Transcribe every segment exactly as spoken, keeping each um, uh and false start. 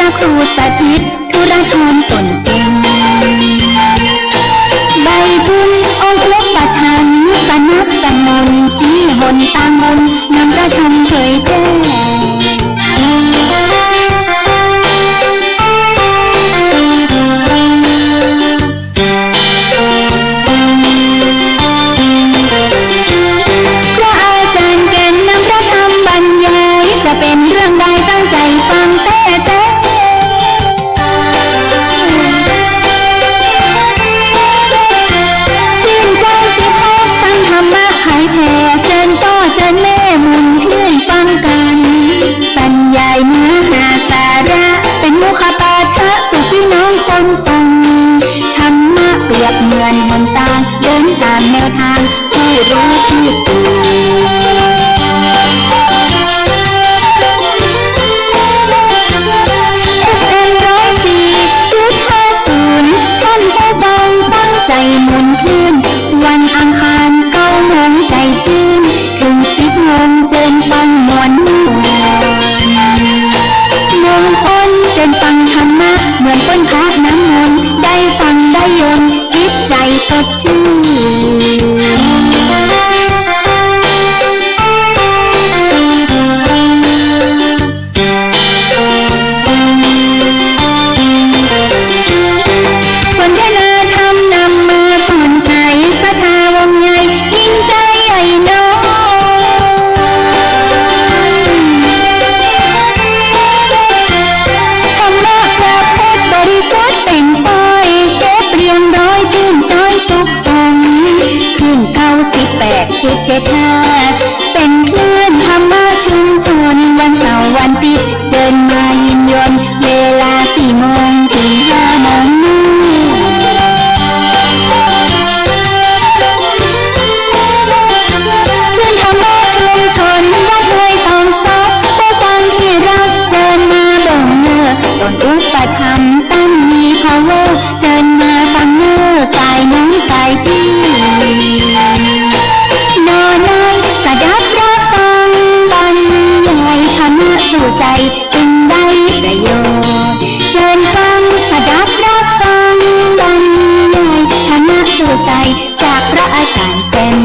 ตาครูสถิตธุระทรต๋นเก๋ง ใบบุญองค์อุปถัมภ์สนับสนุน ชี้หนตางมนต์นำพระธรรมเผยแพร่ พระอาจารย์เก๋งนำพระธรรมบรรยาย จะเป๋นเรื่องใดตั้งใจ๋ฟังแต๊ๆ จื้นกว้างสิบหก ฟังธรรมะเผยแพร่ เจิญป้อเจิญแม่หมุนเคลื่อนฟังกั๋น บรรยายเนื้อหาสาระ เป๋นมุขปาฐะสู่ปี้น้องคนฟัง ธรรมะเปรียบเหมือนหนตาง เดินต๋ามแนวตางผู้ฮู้ตี้ตั๋ว เอฟเอ็ม ร้อยสี่จุดห้าศูนย์ ต้านผู้ฟังตั้งใจ๋หมุนเคลื่อน วันอังคารเก้าโมงใจ๋จื้น เถิงสิบโมงเจิญฟังม่วนๆ มงคลเจิญฟังธรรมะ เหมือนฝนพระน้ำมนต์ ได้ฟังได้ยนต์ จิตใจ๋สดชื่น สนทนาธรรมนำมาสอนใจ๋ ศรัทธาวงใหญ่ยิ่งใจ๋ใหญ่หนอ ธรรมะพระพุทธบริสุทธิ์เปล่งปอย เก็บเรียงร้อยจื้นจ้อยสุขสันต์ คลื่นเก้าสิบแปดจุดเจ็ดห้า เป๋นคลื่นธรรมะชุมชน วันเสาร์วันติ๊ด เจิญมายินยนต์ เวลาสี่โมงเถิงห้าโมง คลื่นธรรมะชุมชน วัดห้วยตองซอก ผู้ฟังตี้ฮัก เจิญมาเบิ่งเน่อ ต้นอุปถัมภ์ต้านมีพาวเวอร์ เจิญมาฟังเน่อ สายน้องสายปี้ หนอน้อย สดับรับฟัง บรรยายธรรมะสู่ใจ๋ ตึงได้ประโยชน์ เจิญฟัง สดับรับฟัง บรรยายธรรมะสู่ใจ๋ จากพระอาจ๋ารย์เป๋น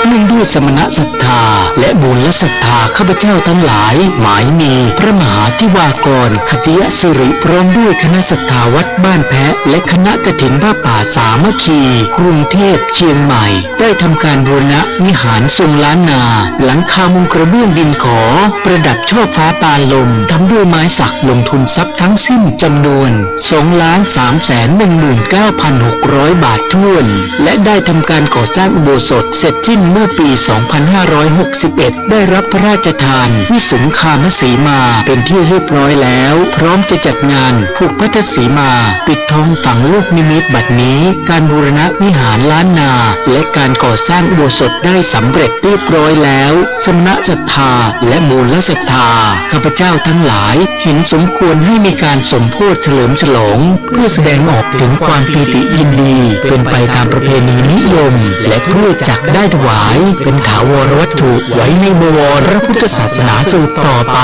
เนื่องด้วยสมณศรัทธาและมูลศรัทธาข้าพเจ้าทั้งหลาย หมายมีพระมหาธิวากร ขัตติยสิริ พร้อมด้วยคณะศรัทธาวัดบ้านแพะ และคณะกฐินผ้าป่าสามัคคี กรุงเทพ เชียงใหม่ ได้ทำการบูรณะวิหารทรงล้านนา หลังคามุงกระเบื้องดินขอ ประดับช่อฟ้าปานลม ทำด้วยไม้สัก ลงทุนทรัพย์ทั้งสิ้นจำนวน สองล้านสามแสนหนึ่งหมื่นเก้าพันหกร้อยบาทถ้วน และได้ทำการก่อสร้างอุโบสถเสร็จสิ้นเมื่อปีสองพันห้าร้อยหกสิบเอ็ด ได้รับพระราชทานวิสุงคามสีมาเป็นที่เรียบร้อยแล้ว พร้อมจะจัดงานผูกพัทธสีมา ปิดทองฝังลูกนิมิต บัดนี้การบูรณะวิหารล้านนา และการก่อสร้างอุโบสถได้สำเร็จเรียบร้อยแล้ว สมณศรัทธาและมูลศรัทธา ข้าพเจ้าทั้งหลาย เห็นสมควรให้มีการสมโภชเฉลิมฉลอง เพื่อแสดงออกถึงความปีติยินดี เป็นไปตามประเพณีนิยม และเพื่อจักได้ถวายเป็นถาวรวัตถุไว้ในบวรพุทธศาสนาสืบต่อไป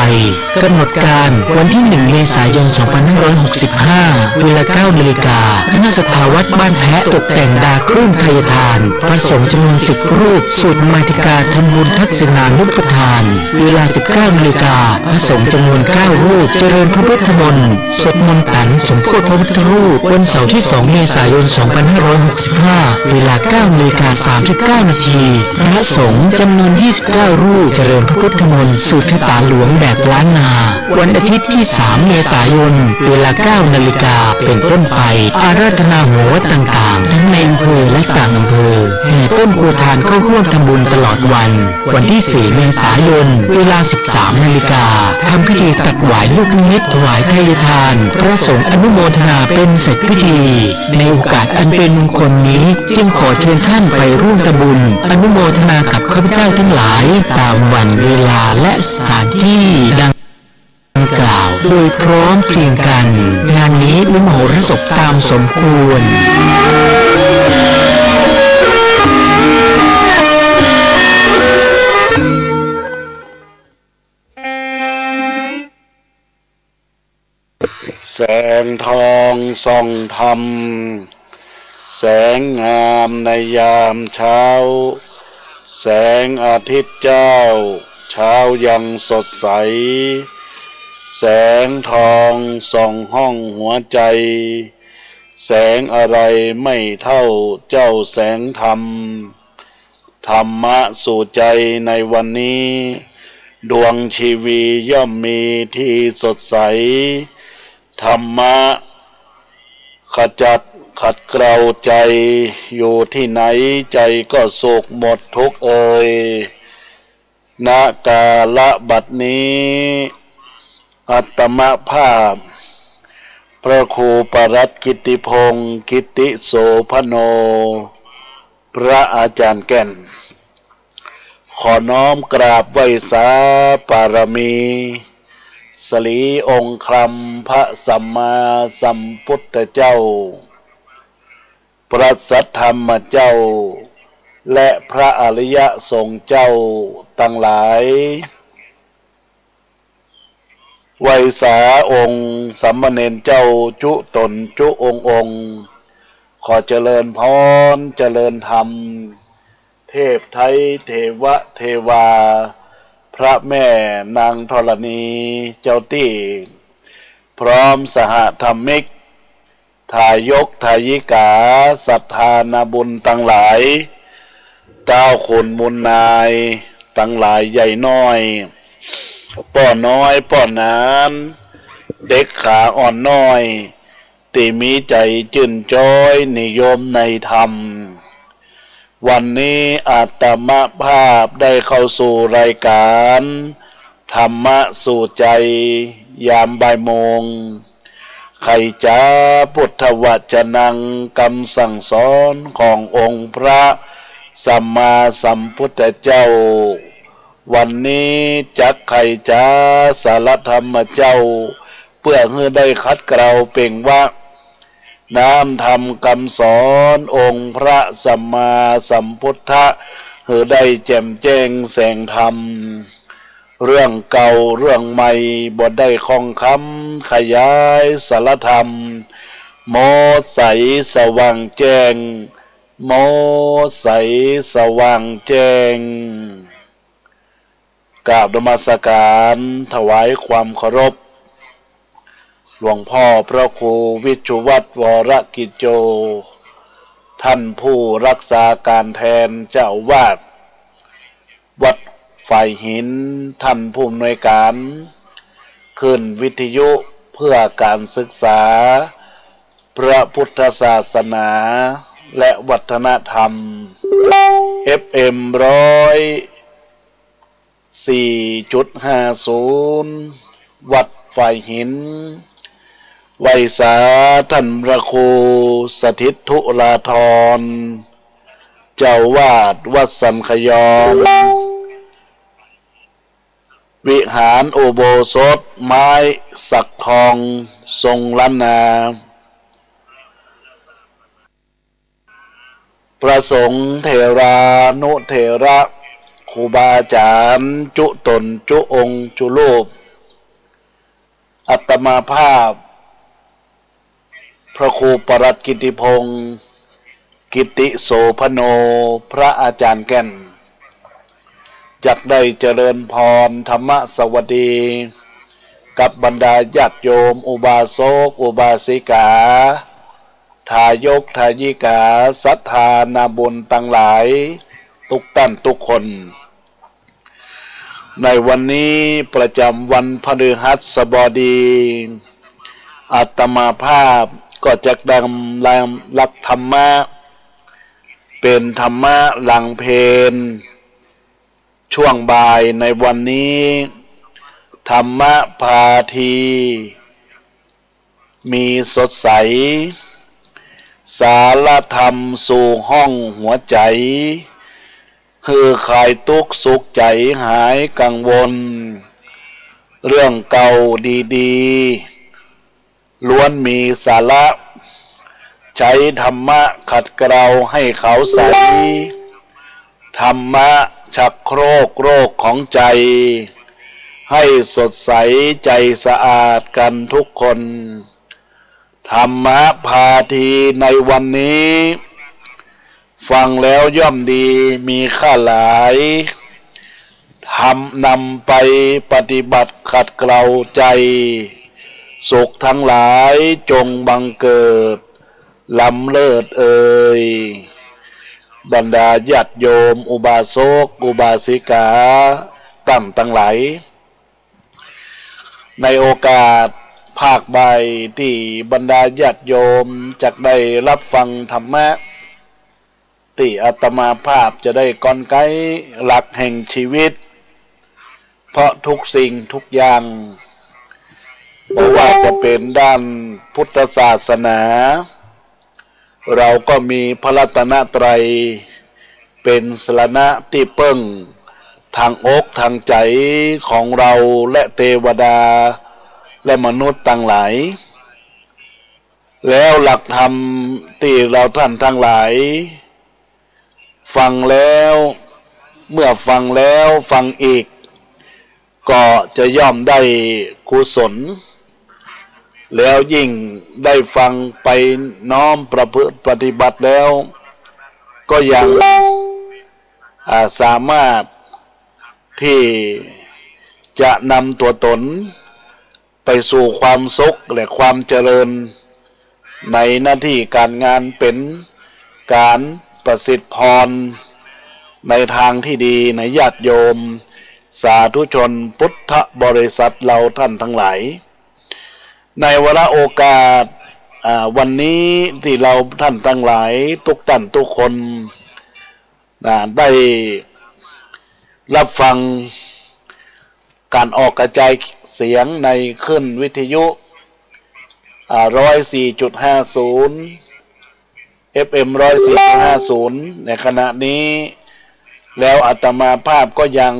กำหนดการวันที่หนึ่งเมษายนสองพันห้าร้อยหกสิบห้า เวลาเก้านาฬิกา คณะศรัทธาวัดบ้านแพะตกแต่งดาเครื่องไทยทาน พระสงฆ์จำนวนสิบรูป สวดมาติกาทำบุญทักษิณานุปทาน เวลาสิบเก้านาฬิกา พระสงฆ์จำนวนเก้ารูป เจริญพระพุทธมนต์ สวดมนต์ตันสมโภชพระพุทธรูป วันเสาร์ที่สองเมษายนสองพันห้าร้อยหกสิบห้า เวลาเก้านาฬิกาสามสิบเก้านาที พระสงฆ์จำนวน ยี่สิบเก้ารูปเจริญพระพุทธมนต์สืบชะตาหลวงแบบล้านนา วันอาทิตย์ที่สามเมษายน เวลาเก้านาฬิกาเป็นต้นไป อาราธนาหัววัดต่างๆ ทั้งในอำเภอและต่างอำเภอ แห่ต้นโพธิ์ทานเข้าร่วมทำบุญตลอดวัน วันที่สี่เมษายน เวลาสิบสามนาฬิกา ทำพิธีตักบาตรลูกนิมิตถวายทายทาน พระสงฆ์อนุโมทนาเป็นเสร็จพิธี ในโอกาสอันเป็นมงคลนี้ จึงขอเชิญท่านไปร่วมทำบุญอนุโมทนากับข้าพเจ้าทั้งหลาย ตามวันเวลาและสถานที่ดังกล่าวโดยพร้อมเพรียงกัน งานนี้มีมหรสพตามสมควร แสงทองส่องธรรม แสงงามในยามเช้า แสงอาทิตย์เจ้า เช้ายังสดใส แสงทองส่องห้องหัวใจ แสงอะไรไม่เท่าเจ้าแสงธรรม ธรรมะสู่ใจในวันนี้ ดวงชีวีย่อมมีที่สดใส ธรรมะขจัดขัดเกลาใจ อยู่ที่ไหนใจก็สุขหมดทุกข์เอ่ย ณ กาลบัดนี้ อาตมาภาพ พระครูปรัตน์กิตติพงศ์ กิตติโสภโณ พระอาจารย์แก่น ขอน้อมกราบไหว้สาบารมี สรีองค์ครัมพระสัมมาสัมพุทธเจ้า พระสัทธรรมเจ้า และพระอริยสงฆ์เจ้าตังหลาย ไหว้สาองค์สามเณรเจ้าจุตนจุองค์องค์ ขอเจริญพรเจริญธรรม เทพไท้เทวะเทวา พระแม่นางธรณีเจ้าตี้ พร้อมสหธรรมิก ทายกทายิกา สัทธานาบุญตังหลาย เต้าขุนมูลนาย ตังหลายใหญ่น้อย ป้อน้อยป้อหนาน เด็กขาอ่อนน้อย ตี้มีใจ๋จื้นจ๊อยนิยมในธรรม วันนี้อาตมาภาพได้เข้าสู่รายการ ธรรมะสู่ใจ ยามบ่ายโมง ไขจ๋าพุทธวจนัง กำสั่งสอนขององค์พระสัมมาสัมพุทธเจ้า วันนี้จักไขจ๋าสารธรรมเจ้า เปื้อหื้อได้ขัดเกลาเป่งวะ น้ำธรรมกำสอนองค์พระสัมมาสัมพุทธะ หื้อได้แจ่มแจ้งแสงธรรม เรื่องเก่าเรื่องใหม่บ่ได้ข้องคำ ขยายสารธรรม หมดใสสว่างแจ้ง หมดใสสว่างแจ้ง กราบนมัสการถวายความเคารพ หลวงพ่อพระครูวิชชุวัฒน์ วรกิจโจ ท่านผู้รักษาการแทนเจ้าอาวาสวัดฝายหิน ท่านผู้อำนวยการคลื่นวิทยุเพื่อการศึกษาพระพุทธศาสนาและวัฒนธรรม เอฟเอ็ม ร้อย สี่จุดห้าศูนย์ วัดฝายหิน ไหว้สาท่านพระครูสถิตธุราธร เจ้าอาวาสวัดสันขยอง วิหารอุโบสถไม้สักทองทรงล้านนา พระสงฆ์เถรานุเถระ ครูบาอาจารย์จุตนจุองค์จุรูป อาตมาภาพ พระครูปรัตน์กิตติพงศ์กิตติโสภโณ พระอาจารย์แก่น จักได้เจริญพรธรรมสวัสดี กับบรรดาญาติโยมอุบาสกอุบาสิกา ทายกทายิกา สัทธานาบุญตังหลาย ทุกต้านทุกคน ในวันนี้ประจำวันพฤหัสบดี อาตมาภาพก็จะนำหลักธรรมะ เป๋นธรรมะหลังเพล ช่วงบ่ายในวันนี้ ธรรมะพาที มีสดใส สารธรรมสู่ห้องหัวใจ๋ หื้อคลายตุ๊กข์สุขใจ๋หายกังวล เรื่องเก่าดีๆ ล้วนมีสาระ ใจ๊ธรรมะขัดเกลาให้ขาวใส ธรรมะชักโครกโรคของใจ๋ ให้สดใสใจ๋สะอาดกั๋นทุกคน ธรรมะพาทีในวันนี้ ฟังแล้วย่อมดีมีค่าหลาย ทำนำไปปฏิบัติขัดเกลาใจ๋ สุขทั้งหลายจงบังเกิดล้ำเลิศเอย บรรดาญาติโยมอุบาสกอุบาสิกาต้านตังหลาย ในโอกาสภาคบ่ายตี้บรรดาญาติโยมจักได้รับฟังธรรมะ ตี้อาตมาภาพจะได้กรรไกรหลักแห่งชีวิต เพราะทุกสิ่งทุกอย่าง บ่ว่าจะเป๋นด้านพุทธศาสนา เราก็มีพระรัตนตรัยเป๋นสรณะตี้เปิ้งตางอกตางใจ๋ของเราและเตวดาและมนุษย์ตังหลาย แล้วหลักธรรมตี้เราต้านตังหลาย ฟังแล้ว เมื่อฟังแล้วฟังอีก ก็จะย่อมได้กุศล แล้วยิ่งได้ฟังไปน้อมประพฤติปฏิบัติแล้ว ก็ยัง อ่า สามารถตี้จะนำตั๋วต๋น ไปสู่ความสุขและความเจริญ ในหน้าตี้ก๋านงานเป๋นก๋านประสิทธิ์พร ในตางตี้ดี ในญาติโยม สาธุชนพุทธบริษัทเราต้านตังหลาย ในวาระโอกาส อ่า วันนี้ตี้เราต้านตังหลายทุกต้านทุกคน นะ ได้รับฟังก๋านออกกระจายเสียงในคลื่นวิทยุ อ่า ร้อยสี่จุดห้าศูนย์ เอฟเอ็ม ร้อยสี่จุดห้าศูนย์ ในขณะนี้ แล้วอาตมาภาพก็ยัง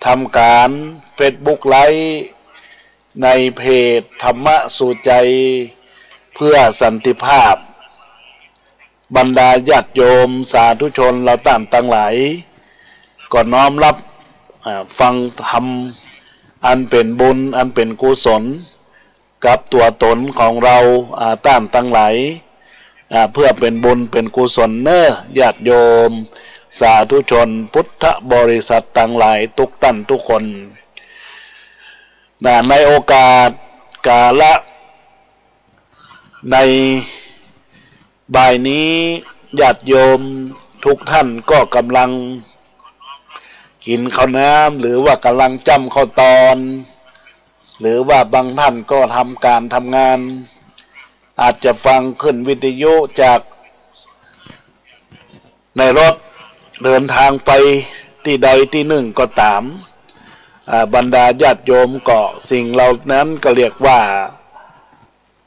ทำก๋านเฟซบุ๊กไลฟ์ ในเพจธรรมะสู่ใจ๋เพื่อสันติภาพ บรรดาญาติโยมสาธุชนเราต้านตังหลาย ก็น้อมรับ อ่า ฟังธรรมอันเป๋นบุญอันเป๋นกุศล กับตั๋วต๋นของเรา อ่า ต้านตังหลาย อ่า เพื่อเป๋นบุญเป๋นกุศลเน่อ ญาติโยมสาธุชนพุทธบริษัทตังหลายทุกต้านทุกคน นะ ในโอกาสกาละ ในบ่ายนี้ญาติโยมทุกต้านก็ก่ำลังกิ๋นข้าวน้ำ หรือว่าก่ำลังจ้ำข้าวตอน หรือว่าบางต้านก็ทำก๋านทำงาน อาจจะฟังคลื่นวิทยุจากในรถเดินตางไปตี้ใดตี้นึ่งก็ต๋าม อ่า บรรดาญาติโยมก็สิ่งเหล่านั้นก็เรียกว่า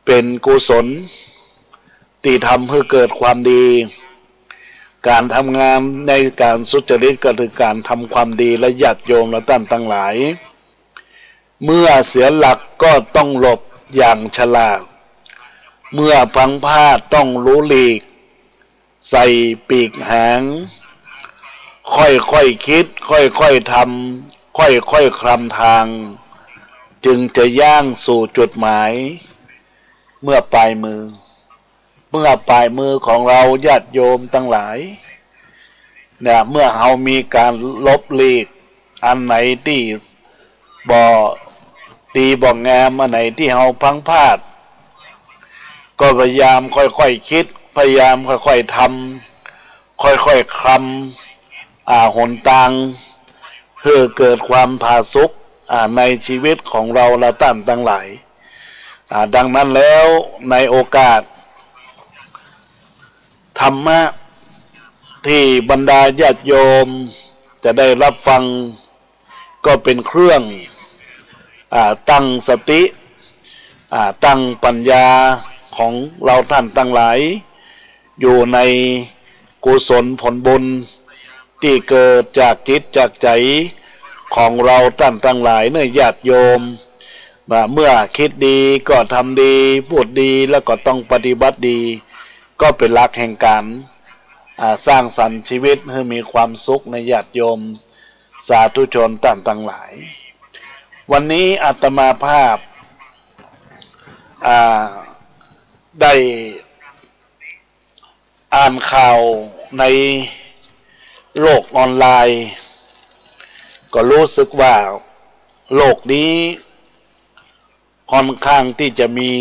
เป๋นกุศลตี้ทำหื้อเกิดความดี ก๋านทำงานในก๋านสุจริตก็คือก๋านทำความดี และญาติโยมและต้านตังหลาย เมื่อเสียหลักก็ต้องหลบอย่างฉลาด เมื่อพลั้งพลาดต้องรู้หลีก ใส่ปีกหาง ค่อยๆ คิด ค่อยๆ ทำ ค่อยๆ คลำตาง จึงจะย่างสู่จุดหมาย เมื่อปลายมือ เมื่อปลายมือของเราญาติโยมตังหลาย เนี่ย เมื่อเฮามีก๋านหลบหลีก อันไหนตี้บ่ดีบ่งาม อันไหนตี้เฮาพลั้งพลาด ก็พยายามค่อยๆ คิด พยายามค่อยๆ ทำ ค่อยๆ คลำ อ่า หนตาง คือเกิดความผาสุก อ่า ในชีวิตของเราและต้านตังหลาย อ่า ดังนั้นแล้วในโอกาสธรรมะที่บรรดาญาติโยมจะได้รับฟัง ก็เป็นเครื่อง อ่า ตั้งสติ อ่า ตั้งปัญญาของเราต้านตังหลาย อยู่ในกุศลผลบุญที่เกิดจากจิตจากใจ๋ของเราต้านตังหลายเน่อญาติโยม ว่าเมื่อคิดดีก็ทำดี พูดดีแล้วก็ต้องปฏิบัติดี ก็เป็นหลักแห่งก๋าน อ่า สร้างสรรค์ชีวิตหื้อมีความสุขเน่อญาติโยม สาธุชนต้านตังหลาย วันนี้อาตมาภาพ อ่า ได้อ่านข่าวในโลกออนไลน์ ก็รู้สึกว่าโลกนี้ค่อนข้างที่จะมี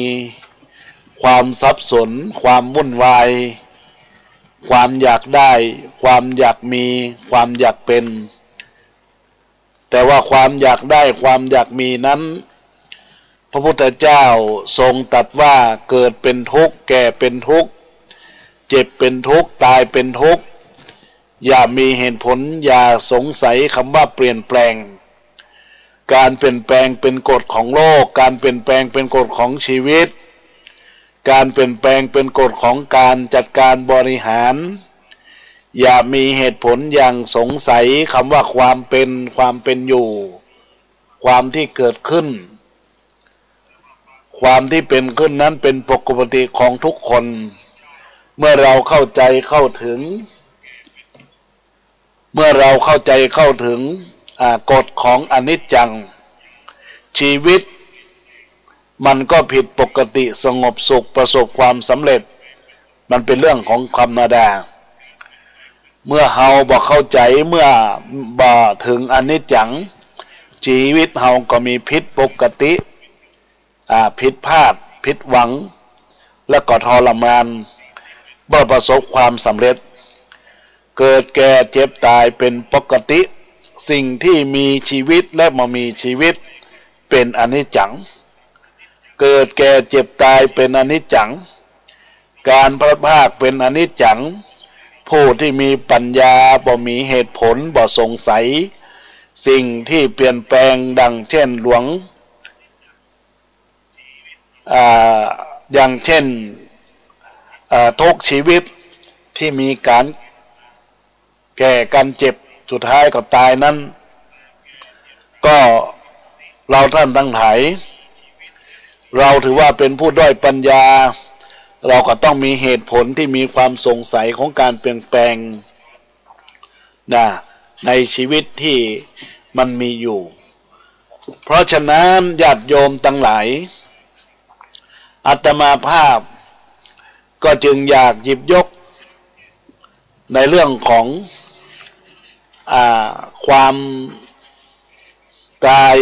ความสับสน ความวุ่นวาย ความอยากได้ ความอยากมี ความอยากเป็น แต่ว่าความอยากได้ ความอยากมีนั้น พระพุทธเจ้าทรงตรัสว่าเกิดเป็นทุกข์ แก่เป็นทุกข์ เจ็บเป็นทุกข์ ตายเป็นทุกข์ อย่ามีเหตุผล อย่าสงสัยคำว่าเปลี่ยนแปลง การเปลี่ยนแปลงเป็นกฎของโลก การเปลี่ยนแปลงเป็นกฎของชีวิต การเปลี่ยนแปลงเป็นกฎของการจัดการบริหาร อย่ามีเหตุผลอย่างสงสัยคำว่าความเป็น ความเป็นอยู่ ความที่เกิดขึ้น ความที่เป็นขึ้นนั้นเป็นปกติของทุกคน เมื่อเราเข้าใจ๋เข้าถึง เมื่อเราเข้าใจ๋เข้าถึง อ่า กฎของอนิจจัง ชีวิตมันก็ผิดปกติ สงบสุข ประสบความสำเร็จ มันเป็นเรื่องของธรรมดา เมื่อเฮาบ่เข้าใจ๋ เมื่อบ่ถึงอนิจจัง ชีวิตเฮาก็มีผิดปกติ อ่า ผิดพลาด ผิดหวัง และก็ทรมาน บ่ประสบความสำเร็จ เกิดแก่เจ็บตายเป็นปกติ สิ่งที่มีชีวิตและบ่มีชีวิตเป็นอนิจจัง เกิดแก่เจ็บตายเป็นอนิจจัง การพลัดพรากเป็นอนิจจัง ผู้ที่มีปัญญาบ่มีเหตุผล บ่สงสัย สิ่งที่เปลี่ยนแปลงดังเช่นหลวง อ่า อย่างเช่น อ่า ทุกชีวิตที่มีการแก่การเจ็บ สุดท้ายก็ตายนั้น ก็เราต้านตังหลาย เราถือว่าเป็นผู้ด้อยปัญญา เราก็ต้องมีเหตุผลที่มีความสงสัยของการเปลี่ยนแปลง นะ ในชีวิตที่มันมีอยู่ เพราะฉะนั้นญาติโยมตังหลาย อาตมาภาพก็จึงอยากหยิบยกในเรื่องของ อ่า ความตาย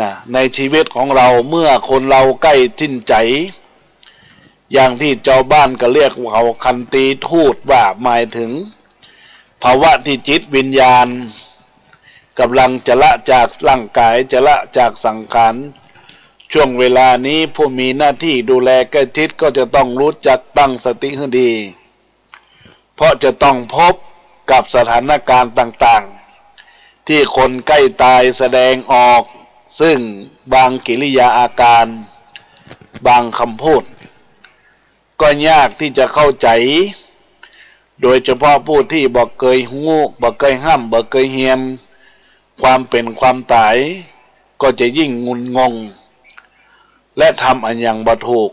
นะ ในชีวิตของเรา เมื่อคนเราใก้สิ้นใจ๋ อย่างที่จาวบ้านก็เรียกว่าขันตีทูต ว่าหมายถึงภาวะที่จิตวิญญาณก่ำลังจะละจากร่างก๋าย จะละจากสังขาร ช่วงเวลานี้ผู้มีหน้าที่ดูแลใก้ชิดก็จะต้องรู้จักตั้งสติหื้อดี เพราะจะต้องพบกับสถานการณ์ต่างๆ ที่คนใก้ตายแสดงออก ซึ่งบางกิริยาอาการ บางกำพูด ก็ยากที่จะเข้าใจ๋ โดยเฉพาะผู้ที่บ่เกยฮู้ บ่เกยฮ่ำ บ่เกยเฮียน ความเป๋นความต๋าย ก็จะยิ่งงุนงง และทำอะหยังบ่ถูก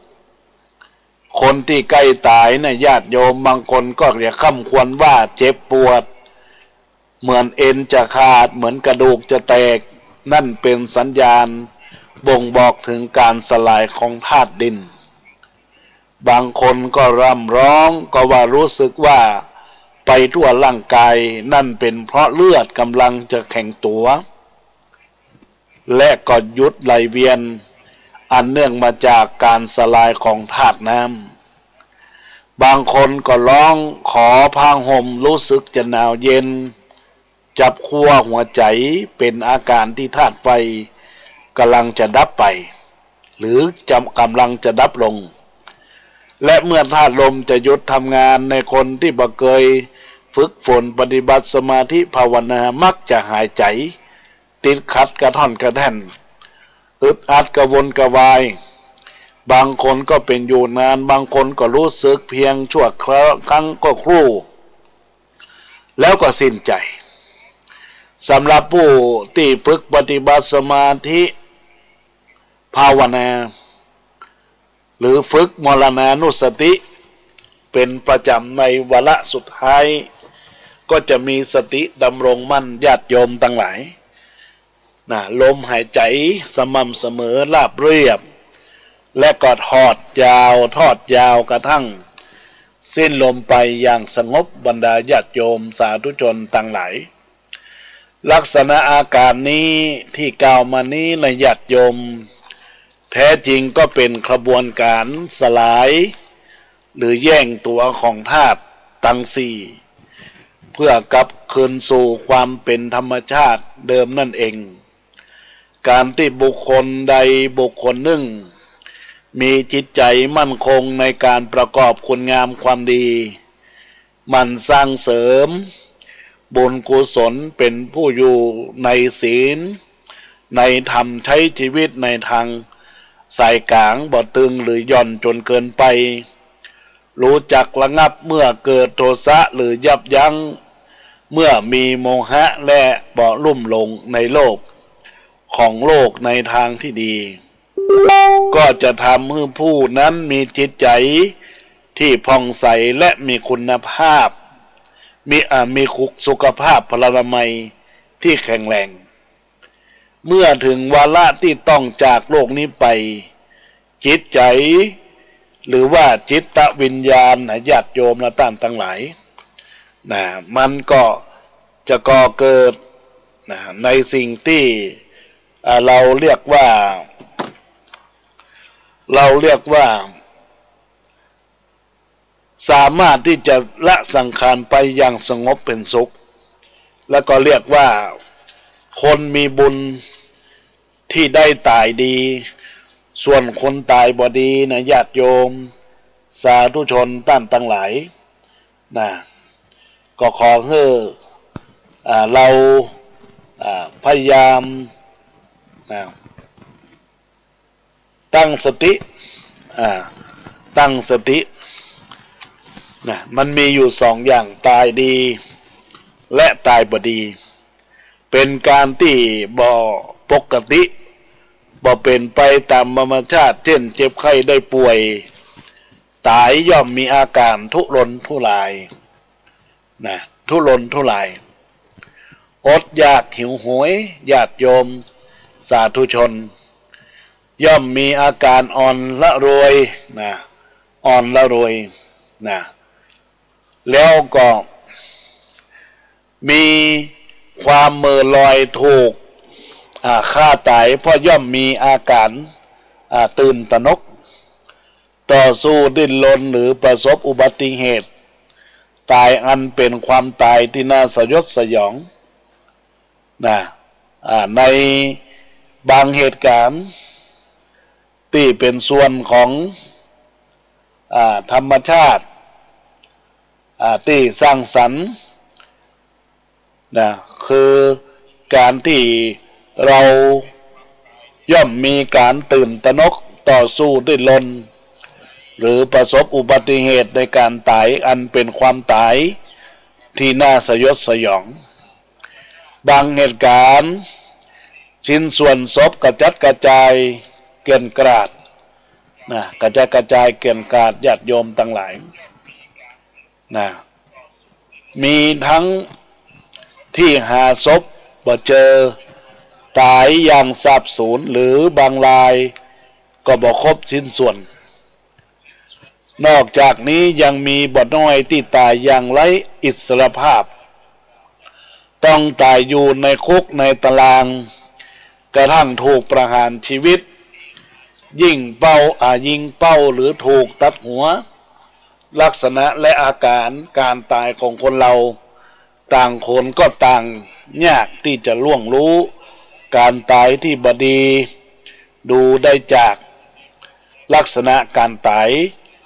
คนที่ใก้ต๋ายนะ ญาติโยมบางคนก็จะคร่ำครวญว่าเจ็บปวด เหมือนเอ็นจะขาด เหมือนกระดูกจะแตก นั่นเป๋นสัญญาณบ่งบอกถึงการสลายของธาตุดิน บางคนก็ร่ำร้อง ก็ว่ารู้สึกว่าไปทั่วร่างก๋าย นั่นเป๋นเพราะเลือดก่ำลังจะแข็งตั๋ว และก็หยุดไหลเวียน อันเนื่องมาจากการสลายของธาตุน้ำ บางคนก็ร้องขอผ้าห่ม รู้สึกจะหนาวเย็น จ จับขั้วหัวใจ๋ เป๋นอาก๋ารตี้ธาตุไฟก่ำลังจะดับไป หรือจะ ก่ำลังจะดับลง และเมื่อธาตุลมจะหยุดทำงาน ในคนตี้บ่เกยฝึกฝนปฏิบัติสมาธิภาวนา มักจะหายใจ๋ติดขัด กระท่อนกระแท่น อึดอัด กระวนกระวาย บางคนก็เป๋นอยู่นาน บางคนก็ฮู้สึกเพียงชั่วครั้งก็ครู แล้วก็สิ้นใจ๋ สำหรับผู้ตี้ฝึกปฏิบัติสมาธิภาวนา หรือฝึกมรณานุสติเป๋นประจ๋ำในวาระสุดท้าย ก็จะมีสติดำรงมั่น ญาติโยมตังหลาย นะ ลมหายใจ๋สม่ำเสมอราบเรียบ และก็ทอดยาว ทอดยาวกระทั่งสิ้นลมไปอย่างสงบ บรรดาญาติโยมสาธุชนตังหลาย ลักษณะอาก๋ารนี้ตี้กล่าวมานี้นะญาติโยม แท้จริงก็เป๋นขบวนก๋านสลาย หรือแยกตั๋วของธาตุตังสี่ เพื่อกลับคืนสู่ความเป๋นธรรมชาติเดิมนั่นเอง ก๋านตี้บุคคลใดบุคคลนึ่ง มีจิตใจ๋มั่นคงในก๋านประกอบคุณงามความดี หมั่นสร้างเสริมบุญกุศล เป๋นผู้อยู่ในศีลในธรรม ใจ๊จีวิตในตางสายก๋าง บ่ตึงหรือหย่อนจ๋นเกินไป ฮู้จักระงับเมื่อเกิดโทสะหรือยับยั้งเมื่อมีโมหะ และบ่ลุ่มหลงในโลกของโลกในตางตี้ดี ก็จะทำหื้อผู้นั้นมีจิตใจ๋ตี้ผ่องใส และมีคุณภาพ มี อ่า มีสุขภาพพลานามัยตี้แข็งแรง เมื่อเถิงวาระตี้ต้องจากโลกนี้ไป จิตใจ๋ หรือว่าจิตวิญญาณนะญาติโยมและต้านตังหลาย นะ มันก็จะก่อเกิด นะ ในสิ่งตี้ อ่า เฮาเรียกว่า เฮาเรียกว่า สามารถตี้จะละสังขารไปอย่างสงบเป๋นสุข แล้วก็เรียกว่าคนมีบุญตี้ได้ต๋ายดี ส่วนคนต๋ายบ่ดีนะญาติโยมสาธุชนต้านตังหลาย นะ ก็ขอหื้อ อ่า เฮา อ่า พยายาม นะ ตั้งสติ อ่า ตั้งสติ นะ มันมีอยู่สองอย่าง ต๋ายดี และต๋ายบ่ดี เป๋นก๋านตี้บ่ปกติ บ่เป๋นไปต๋ามธรรมชาติ เจ้นเจ็บไข้ได้ป่วย ต๋ายย่อมมีอาก๋ารทุรนทุราย นะ ทุรนทุราย อดอยากหิวโหย ญาติโยมสาธุชน ย่อมมีอาก๋ารอ่อนละรวย นะ อ่อนละรวย นะ แล้วก็มีความเหม่อลอยถูก อ่า ฆ่าต๋าย เพราะย่อมมีอาก๋าร อ่า ตื่นตระหนก ต่อสู้ดิ้นรนหรือประสบอุบัติเหตุ ต๋ายอันเป๋นความต๋ายตี้น่าสยดสยอง นะ อ่า ในบางเหตุก๋ารณ์ตี้เป๋นส่วนของ อ่า ธรรมชาติ อ่า ตี้สร้างสรรค์ นะ คือก๋านตี้เฮาย่อมมีก๋านตื่นตระหนก ต่อสู้ดิ้นรน หรือประสบอุบัติเหตุในก๋านต๋าย อันเป๋นความต๋ายตี้น่าสยดสยอง บางเหตุก๋ารณ์ ชิ้นส่วนศพกระจัดกระจายเกลื่อนกลาด นะ กระจัดกระจายเกลื่อนกลาด ญาติโยมตังหลาย นะ มีตึงตี้หาศพบ่เจอ ต๋ายอย่างสาบสูญ หรือบางรายก็บ่ครบชิ้นส่วน นอกจากนี้ยังมีบ่น้อยตี้ต๋ายอย่างไร้อิสรภาพ ต้องต๋ายอยู่ในคุกในตาราง กระทั่งถูกประหารชีวิต ยิ่งเป้า อ่า ยิงเป้าหรือถูกตัดหัว ลักษณะและอาก๋ารก๋านต๋ายของคนเฮา ต่างคนก็ต่าง ยากตี้จะล่วงฮู้ก๋านต๋ายตี้บ่ดี ดูได้จากลักษณะก๋านต๋าย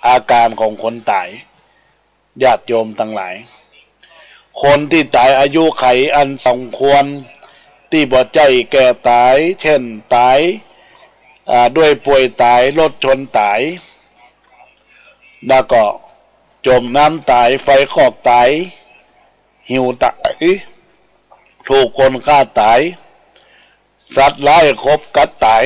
อาก๋านของคนต๋าย ญาติโยมตังหลาย คนตี้ต๋ายอายุขัยอันสมควร ตี้บ่ใจ้แก่ต๋าย เช่น ต๋าย อ่า ด้วยป่วยต๋าย รถชนต๋าย แล้วก็จ๋มน้ำต๋าย ไฟคอกต๋าย หิวต๋าย ถูกคนฆ่าต๋าย สัตว์ร้ายขบกัดต๋าย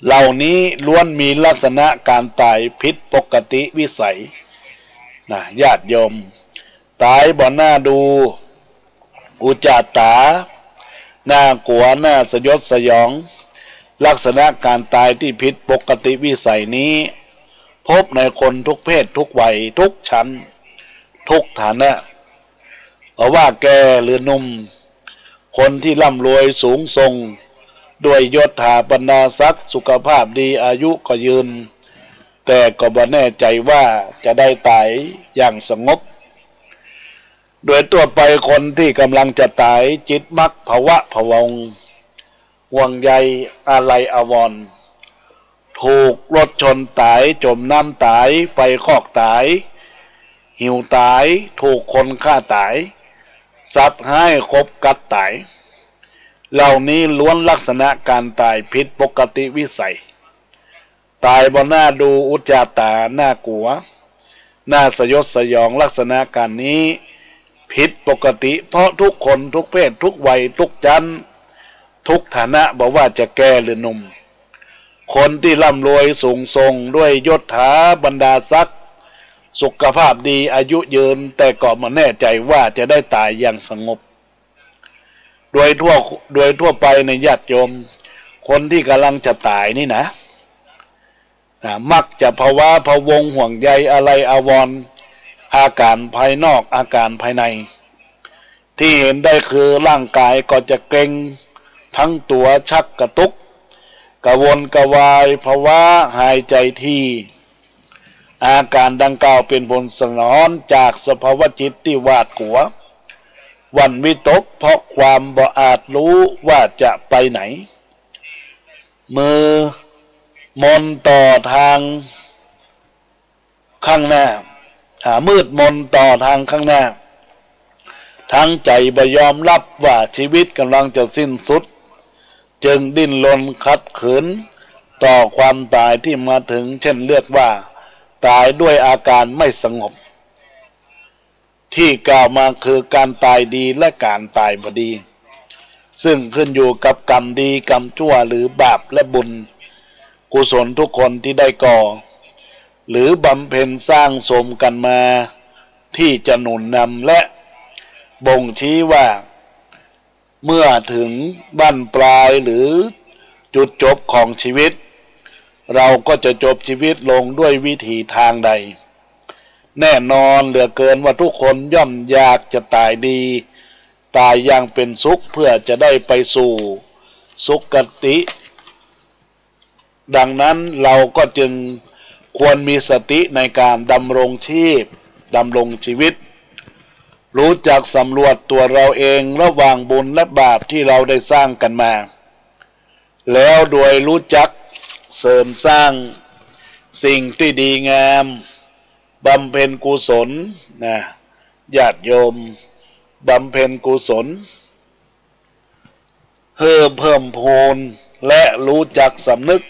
เหล่านี้ล้วนมีลักษณะก๋านต๋ายผิดปกติวิสัย นะ ญาติโยม ต๋ายบ่น่าดู อุจจาตา น่ากลัว น่าสยดสยอง ลักษณะก๋านต๋ายตี้ผิดปกติวิสัยนี้ พบในคนทุกเพศทุกวัย ทุกชั้น ทุกฐานะ บ่ว่าแก่หรือหนุ่ม คนตี้ร่ำรวยสูงส่ง ด้วยยศถาบรรดาศักดิ์ สุขภาพดี อายุก็ยืน แต่ก็บ่แน่ใจ๋ว่าจะได้ต๋ายอย่างสงบ โดยทั่วไปคนตี้ก่ำลังจะต๋าย จิตมักผวะพะวง ห่วงใยอาลัยอาวรณ์ ถูกรถชนต๋าย จ๋มน้ำต๋าย ไฟคอกต๋าย หิวต๋าย ถูกคนฆ่าต๋าย สัตว์ฮ้ายขบกัดต๋าย เหล่านี้ล้วนลักษณะก๋านต๋ายผิดปกติวิสัย ต๋ายบ่น่าดู อุจจาตา น่ากลัว น่าสยดสยอง ลักษณะก๋านนี้ผิดปกติ เพราะทุกคนทุกเพศทุกวัยทุกชั้น ทุกฐานะ บ่ว่าจะแก่หรือหนุ่ม คนตี้ร่ำรวยสูงส่ง ด้วยยศถาบรรดาศักดิ์ สุขภาพดี อายุยืน แต่ก็บ่แน่ใจ๋ว่าจะได้ต๋ายอย่างสงบ โดยทั่ว โดยทั่วไปในญาติโยม คนตี้ก่ำลังจะต๋ายนี่นะ อ่า มักจะผวาพะวง ห่วงใยอาลัยอาวรณ์ อาก๋านภายนอก อาก๋านภายใน ตี้เห็นได้คือร่างก๋ายก็จะเกร็งทั้งตั๋ว ชักกระตุก กระวนกระวาย ผวา หายใจ๋ถี่ อาก๋านดังกล่าวเป๋นผลสะท้อนจากสภาวะจิตตี้หวาดกลัว หวั่นวิตก เพราะความบ่อาจฮู้ว่าจะไปไหน มืดมนต่อตางข้างหน้า อ่า มืดมนต่อตางข้างหน้า ตังใจ๋บ่ยอมฮับว่าจีวิตก่ำลังจะสิ้นสุด จึงดิ้นรนขัดขืนต่อความต๋ายตี้มาเถิง เช่น เรียกว่าต๋ายด้วยอาก๋านไม่สงบ ตี้กล่าวมาคือก๋านต๋ายดีและก๋านต๋ายบ่ดี ซึ่งขึ้นอยู่กับกรรมดีกรรมชั่ว หรือบาปและบุญกุศลทุกคนตี้ได้ก่อ หรือบำเพ็ญสร้างสมกั๋นมา ตี้จะหนุนนำและบ่งชี้ว่า เมื่อเถิงบั้นปลายหรือจุดจบของจีวิต เราก็จะจบจีวิตลงด้วยวิธีตางใด แน่นอนเหลือเกินว่าทุกคนย่อมอยากจะต๋ายดี ต๋ายอย่างเป๋นสุข เพื่อจะได้ไปสู่สุคติ ดังนั้นเราก็จึงควรมีสติในก๋านดำรงจีพ ดำรงจีวิต ฮู้จักสำรวจตั๋วเราเองระหว่างบุญและบาปตี้เราได้สร้างกั๋นมา แล้วโดยฮู้จักเสริมสร้างสิ่งตี้ดีงาม บำเพ็ญกุศล นะ ญาติโยม บำเพ็ญกุศล หื้อเพิ่มพูนและฮู้จักสำนึก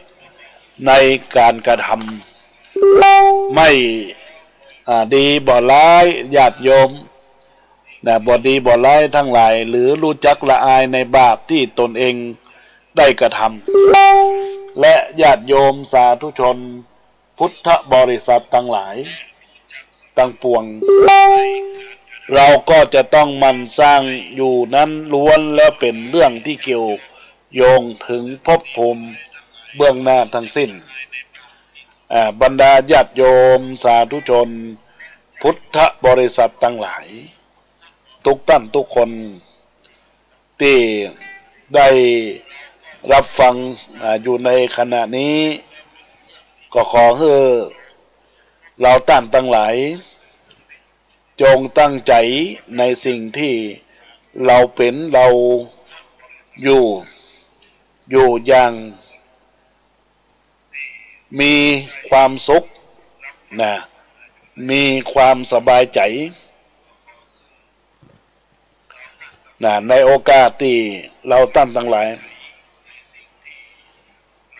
ในก๋านกระทำ ไม่ อ่า ดีบ่ร้าย ญาติโยม นะ บ่ดีบ่ร้ายตังหลาย หรือฮู้จักละอายในบาปตี้ตนเองได้กระทำ และญาติโยมสาธุชน พุทธบริษัทตังหลายตังปวง เราก็จะต้องหมั่นสร้างอยู่นั้นล้วนแล้วเป๋นเรื่องตี้เกี่ยวโยงเถิงภพภูมิเบื้องหน้าตังสิ้น อ่า บรรดาญาติโยมสาธุชน พุทธบริษัทตังหลาย ทุกต้านทุกคน ตี้ได้ฮับฟัง อ่า อยู่ในขณะนี้ ก็ขอหื้อเราต้านตังหลาย จงตั้งใจ๋ในสิ่งตี้ เราเป๋น เราอยู่ อยู่อย่างมีความสุขนะ มีความสบายใจ๋นะ ในโอกาสตี้เราต้านตังหลาย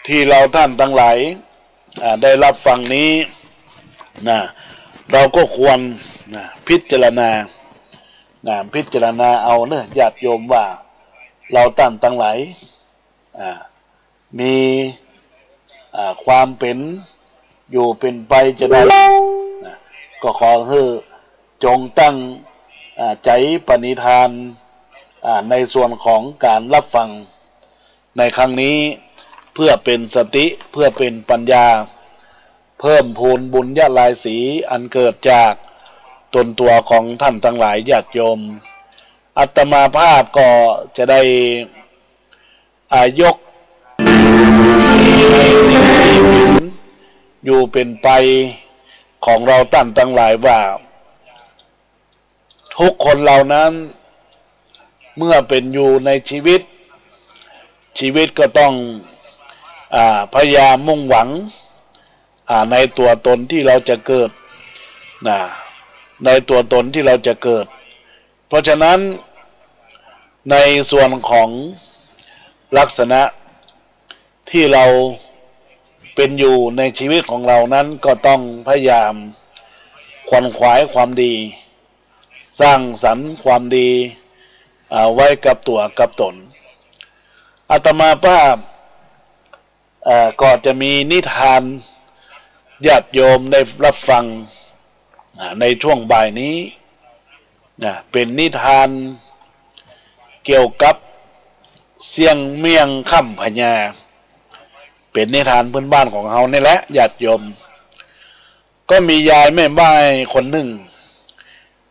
ตี้เราต้านตังหลาย อ่า ได้ฮับฟังนี้นะ เราก็ควรนะ พิจารณานะ พิจารณาเอาเน่อญาติโยมว่า เราต้านตังหลาย อ่า มี อ่า ความเป๋นอยู่เป๋นไปจาใดนะ ก็ขอหื้อจงตั้ง อ่า ใจ๋ปณิธาน อ่า ในส่วนของก๋านฮับฟังในครั้งนี้ เพื่อเป๋นสติ เพื่อเป๋นปัญญา เพิ่มพูนบุญญาลายสีอันเกิดจากตนตั๋วของต้านตังหลายญาติโยม อาตมาภาพก็จะได้ อ่า ยก อยู่เป๋นไปของเราต้านตังหลายว่า ทุกคนเหล่านั้น เมื่อเป๋นอยู่ในชีวิต ชีวิตก็ต้อง อ่า พยายามมุ่งหวัง อ่า ในตั๋วตนตี้เราจะเกิดนะ ในตั๋วตนตี้เราจะเกิด เพราะฉะนั้น ในส่วนของลักษณะตี้เราเป๋นอยู่ในชีวิตของเรานั้น ก็ต้องพยายามขวนขวายความดี สร้างสรรค์ความดี อ่า ไว้กับตั๋วกับตน อาตมาภาพ เอ่อ ก็จะมีนิทานญาติโยมได้ฮับฟัง อ่า ในช่วงบ่ายนี้นะ เป๋นนิทานเกี่ยวกับเสี้ยงเมี่ยงข้ามพญา เป๋นนิทานพื้นบ้านของเฮานี่แหละญาติโยม ก็มียายแม่ม่ายคนนึ่ง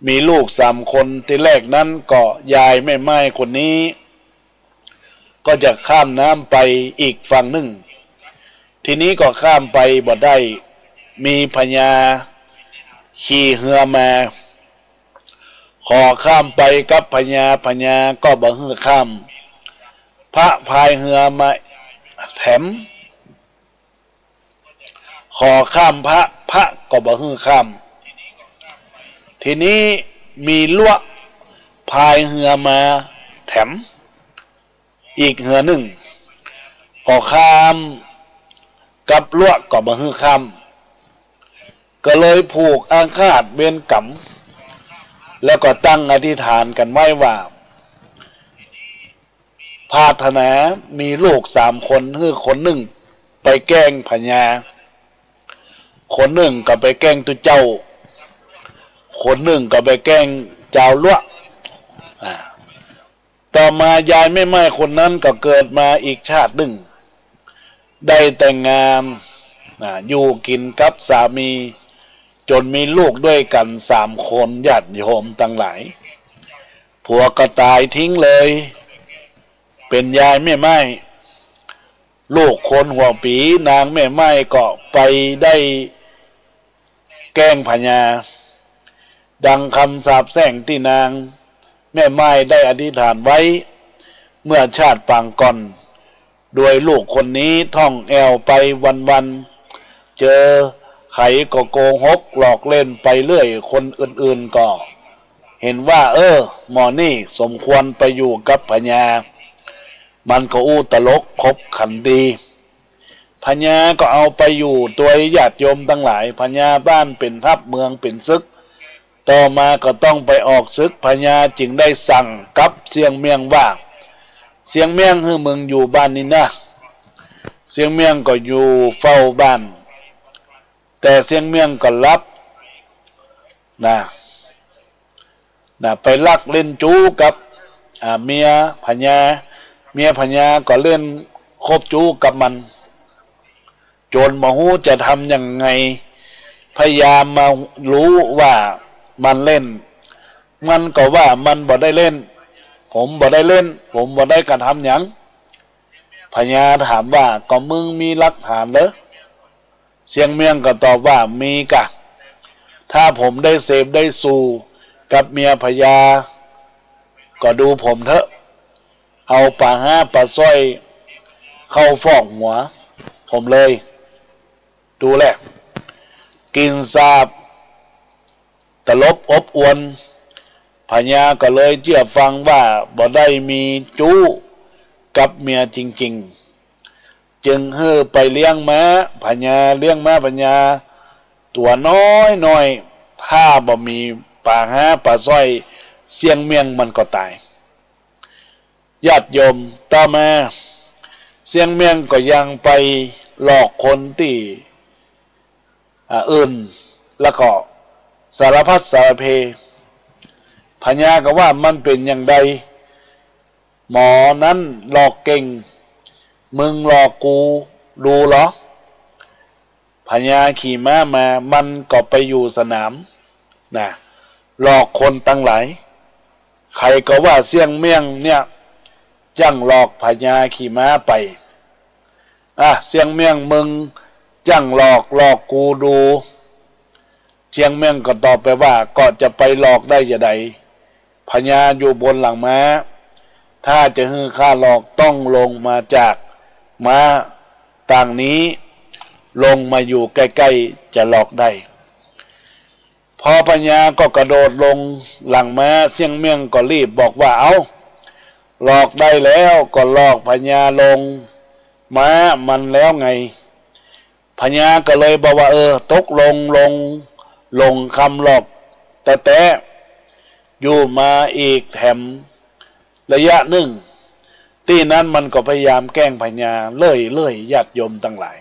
มีลูกสามคน ตี้แรกนั้นก็ยายแม่ม่ายคนนี้ ก็จะข้ามน้ำไปอีกฝั่งนึ่ง ทีนี้ก็ข้ามไปบ่ได้ มีพญาขี่เฮือมา ขอข้ามไปกับพญา พญาก็บ่หื้อข้าม พระพายเฮือมาแถม ขอข้ามพระ พระก็บ่หื้อข้าม ทีนี้มีลัวะพายเฮือมาแถม อีกเฮือนึ่ง ก็ข้ามกับลัวะก็บ่หื้อข้าม ก็เลยผูกอาฆาตเวรกรรม แล้วก็ตั้งอธิษฐานกั๋นไว้ว่า ปรารถนามีลูกสามคน หื้อคนนึ่งไปแกล้งพญา คนนึ่งก็ไปแกล้งตุ๊เจ้า คนนึ่งก็ไปแกล้งจาวลัวะ อ่า ต่อมายายแม่ม่ายคนนั้นก็เกิดมาอีกชาตินึ่ง ได้แต่งงาน อ่า อยู่กิ๋นกับสามี จ๋นมีลูกด้วยกั๋นสามคน ญาติโยมตังหลาย ผัวก็ต๋ายทิ้งเลย เป๋นยายแม่ม่าย ลูกคนหัวปี๋ นางแม่ม่ายก็ไปได้แกล้งพญา ดังกำสาปแช่งตี้นางแม่ม่ายได้อธิษฐานไว้ เมื่อชาติปางก่อน โดยลูกคนนี้ท่องแอ่วไปวันๆ เจอใผก็โกหกหลอกเล่นไปเรื่อย คนอื่นๆ ก็เห็นว่า เออ หมอนี่สมควรไปอยู่กับพญา มันก็อู้ตลกขบขันดี พญาก็เอาไปอยู่ตวยญาติโยมตังหลาย พญาบ้านเป๋นทัพ เมืองเป๋นศึก ต่อมาก็ต้องไปออกศึก พญาจึงได้สั่งกับเสี้ยงเมี่ยงว่า เสี้ยงเมี่ยง หื้อมึงอยู่บ้านนี้นะ เสี้ยงเมี่ยงก็อยู่เฝ้าบ้าน แต่เสี้ยงเมี่ยงก็หลับนะ นะ ไปลักเล่นจู๊กับ อ่า เมียพญา เมียพญาก็เล่นคบจู๊กับมัน จ๋นบ่ฮู้จะทำยังไง พญามาฮู้ว่ามันเล่น มันก็ว่ามันบ่ได้เล่น ผมบ่ได้เล่น ผมบ่ได้กระทำหยัง พญาถามว่า ก็มึงมีหลักฐานเหรอ เสี้ยงเมี่ยงก็ตอบว่า มีก่ะ ถ้าผมได้เสพได้สู่กับเมียพญา ก็ดูผมเต๊อะ เอาป๋าฮ้าป๋าสร้อยเข้าฟอกหัวผมเลย ดูแล กลิ่นสาบตลบอบอวล พญาก็เลยเจื้อฟังว่าบ่ได้มีจู๊กับเมียจริงๆ จึงหื้อไปเลี้ยงม้า พญาเลี้ยงม้าพญาตั๋วน้อยๆ ถ้าบ่มีป๋าฮ้าป๋าสร้อย เสี้ยงเมี่ยงมันก็ต๋าย ญาติโยม ต่อมา เสี้ยงเมี่ยงก็ยังไปหลอกคนตี้ อ่า อื่น แล้วก็สารพัดสารเพ พญาก็ว่ามันเป๋นอย่างใด หมอนั้นหลอกเก่ง มึงหลอกกูดูเหรอ พญาขี่ม้ามา มันก็ไปอยู่สนามนะ หลอกคนตังหลาย ใผก็ว่าเสี้ยงเมี่ยงเนี่ย จ้างหลอกพญาขี่ม้าไป อ่ะ เสี้ยงเมี่ยงมึงจ้างหลอก หลอกกูดู เสี้ยงเมี่ยงก็ตอบไปว่า ก็จะไปหลอกได้จะใด พญาอยู่บนหลังม้า ถ้าจะหื้อข้าหลอกต้องลงมาจากม้าตางนี้ ลงมาอยู่ใก้ๆ จะหลอกได้ พอพญาก็กระโดดลงหลังม้า เสี้ยงเมี่ยงก็รีบบอกว่า เอ้า หลอกได้แล้วก็หลอกพญาลงม้ามันแล้วไง พญาก็เลยบอกว่า เออ ตกลงลง ลงคำหลอกแต๊ๆ อยู่มาอีกแถมระยะนึ่ง ตี้นั้นมันก็พยายามแกล้งพญาเรื่อยๆ ญาติโยมตังหลาย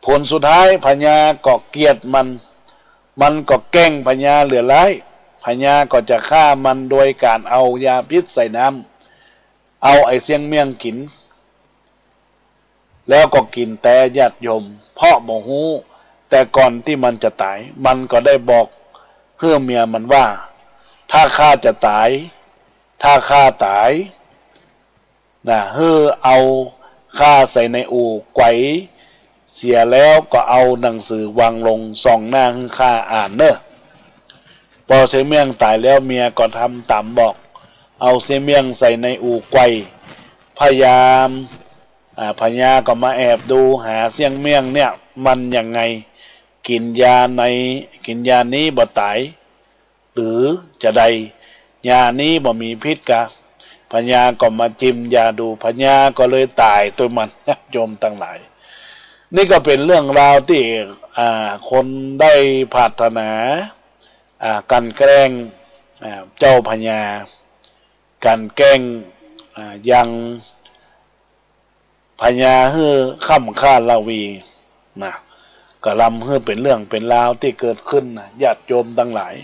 ผลสุดท้ายพญาก็เกลียดมัน มันก็แกล้งพญาเหลือร้าย พญาก็จะฆ่ามันโดยก๋านเอายาพิษใส่น้ำ เอาไอ้เสี้ยงเมี่ยงกิ๋น แล้วก็กิ๋นแต๊ ญาติโยม เพราะบ่ฮู้ แต่ก่อนตี้มันจะต๋าย มันก็ได้บอกหื้อเมียมันว่า ถ้าข้าจะต๋าย ถ้าข้าต๋ายนะ หื้อเอาข้าใส่ในอู่ไกว เสียแล้วก็เอาหนังสือวางลงส่องหน้าหื้อข้าอ่านเน่อ ปอเสี้ยงเมี่ยงต๋ายแล้ว เมียก็ทำต๋ามบอก เอาเสี้ยงเมี่ยงใส่ในอู่ไกว พญา อ่า พญาก็มาแอบดูหาเสี้ยงเมี่ยงเนี่ย มันยังไง กิ๋นยาใน กิ๋นยานี้บ่ต๋าย หรือจะใด ยานี้บ่มีพิษกา พญาก็มาจิมยาดู พญาก็เลยต๋ายตวยมัน ญาติโยมตังหลาย นี่ก็เป๋นเรื่องราวตี้ อ่า คนได้ปรารถนา อ่า กลั่นแกล้ง อ่า เจ้าพญา กลั่นแกล้ง อ่า ยัง พญาหื้อค่ำค่าราวีนะ ก็ลำหื้อเป๋นเรื่องเป๋นราวตี้เกิดขึ้นนะ ญาติโยมตังหลาย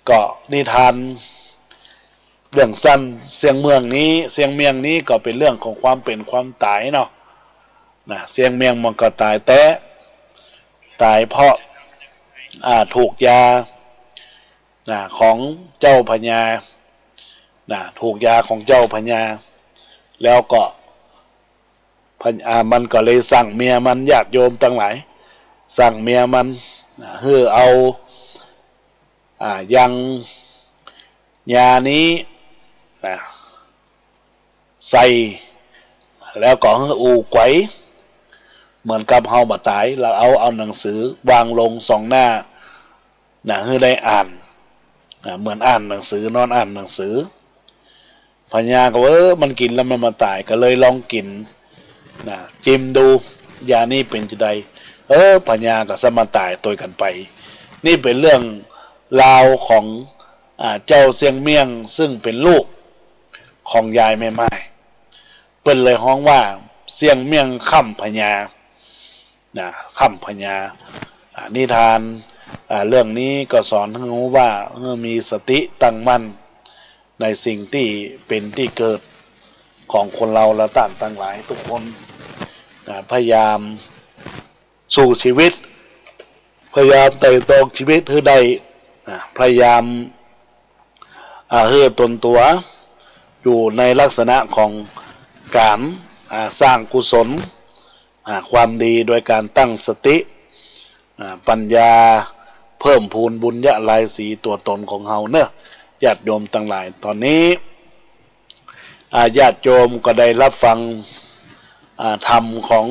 ก็นิทานเรื่องสั้นเสี้ยงเมี่ยงนี้ เสี้ยงเมี่ยงนี้ก็เป๋นเรื่องของความเป๋นความต๋ายเนาะ นะ เสี้ยงเมี่ยงมันก็ต๋ายแต๊ ต๋ายเพราะ อ่า ถูกยา นะ ของเจ้าพญา นะ ถูกยาของเจ้าพญา แล้วก็พญ- อ่า มันก็เลยสั่งเมียมัน ญาติโยมตังหลาย สั่งเมียมัน นะ หื้อเอา อ่า ยังยานี้ นะ ใส่ แล้วก็หื้ออู่ไกว เหมือนกับเฮาบ่ต๋าย แล้วเอา เอาหนังสือวางลงส่องหน้า นะ หื้อได้อ่าน นะ เหมือนอ่านหนังสือ นอนอ่านหนังสือ พญาก็ เออ มันกิ๋นแล้วมันบ่ต๋าย ก็เลยลองกิ๋น นะ จิมดู ยานี้เป๋นจะใด เออ พญาก็สมาต๋ายตวยกั๋นไป นี่เป๋นเรื่องราวของ อ่า เจ้าเสี้ยงเมี่ยง ซึ่งเป๋นลูกของยายแม่ม่าย เปิ้นเลยฮ้องว่า เสี้ยงเมี่ยงค่ำพญา นะ ค่ำพญา อ่า นิทาน อ่า เรื่องนี้ก็สอนหื้อฮู้ว่า หื้อมีสติตั้งมั่น ในสิ่งตี้เป๋นตี้เกิดของคนเฮาและต้านตังหลายทุกคน นะ พยายาม สู้ชีวิต พยายามไตร่ตรองชีวิตหื้อได้ อ่า พยายาม อ่า หื้อตนตั๋ว อยู่ในลักษณะของก๋าน อ่า สร้างกุศล อ่า ความดีโดยก๋านตั้งสติ อ่า ปัญญา เพิ่มพูนบุญญาลายสีตั๋วต๋นของเฮาเน่อ ญาติโยมตังหลาย ต๋อนนี้ อา ญาติโยมก็ได้รับฟัง อา ธรรมของ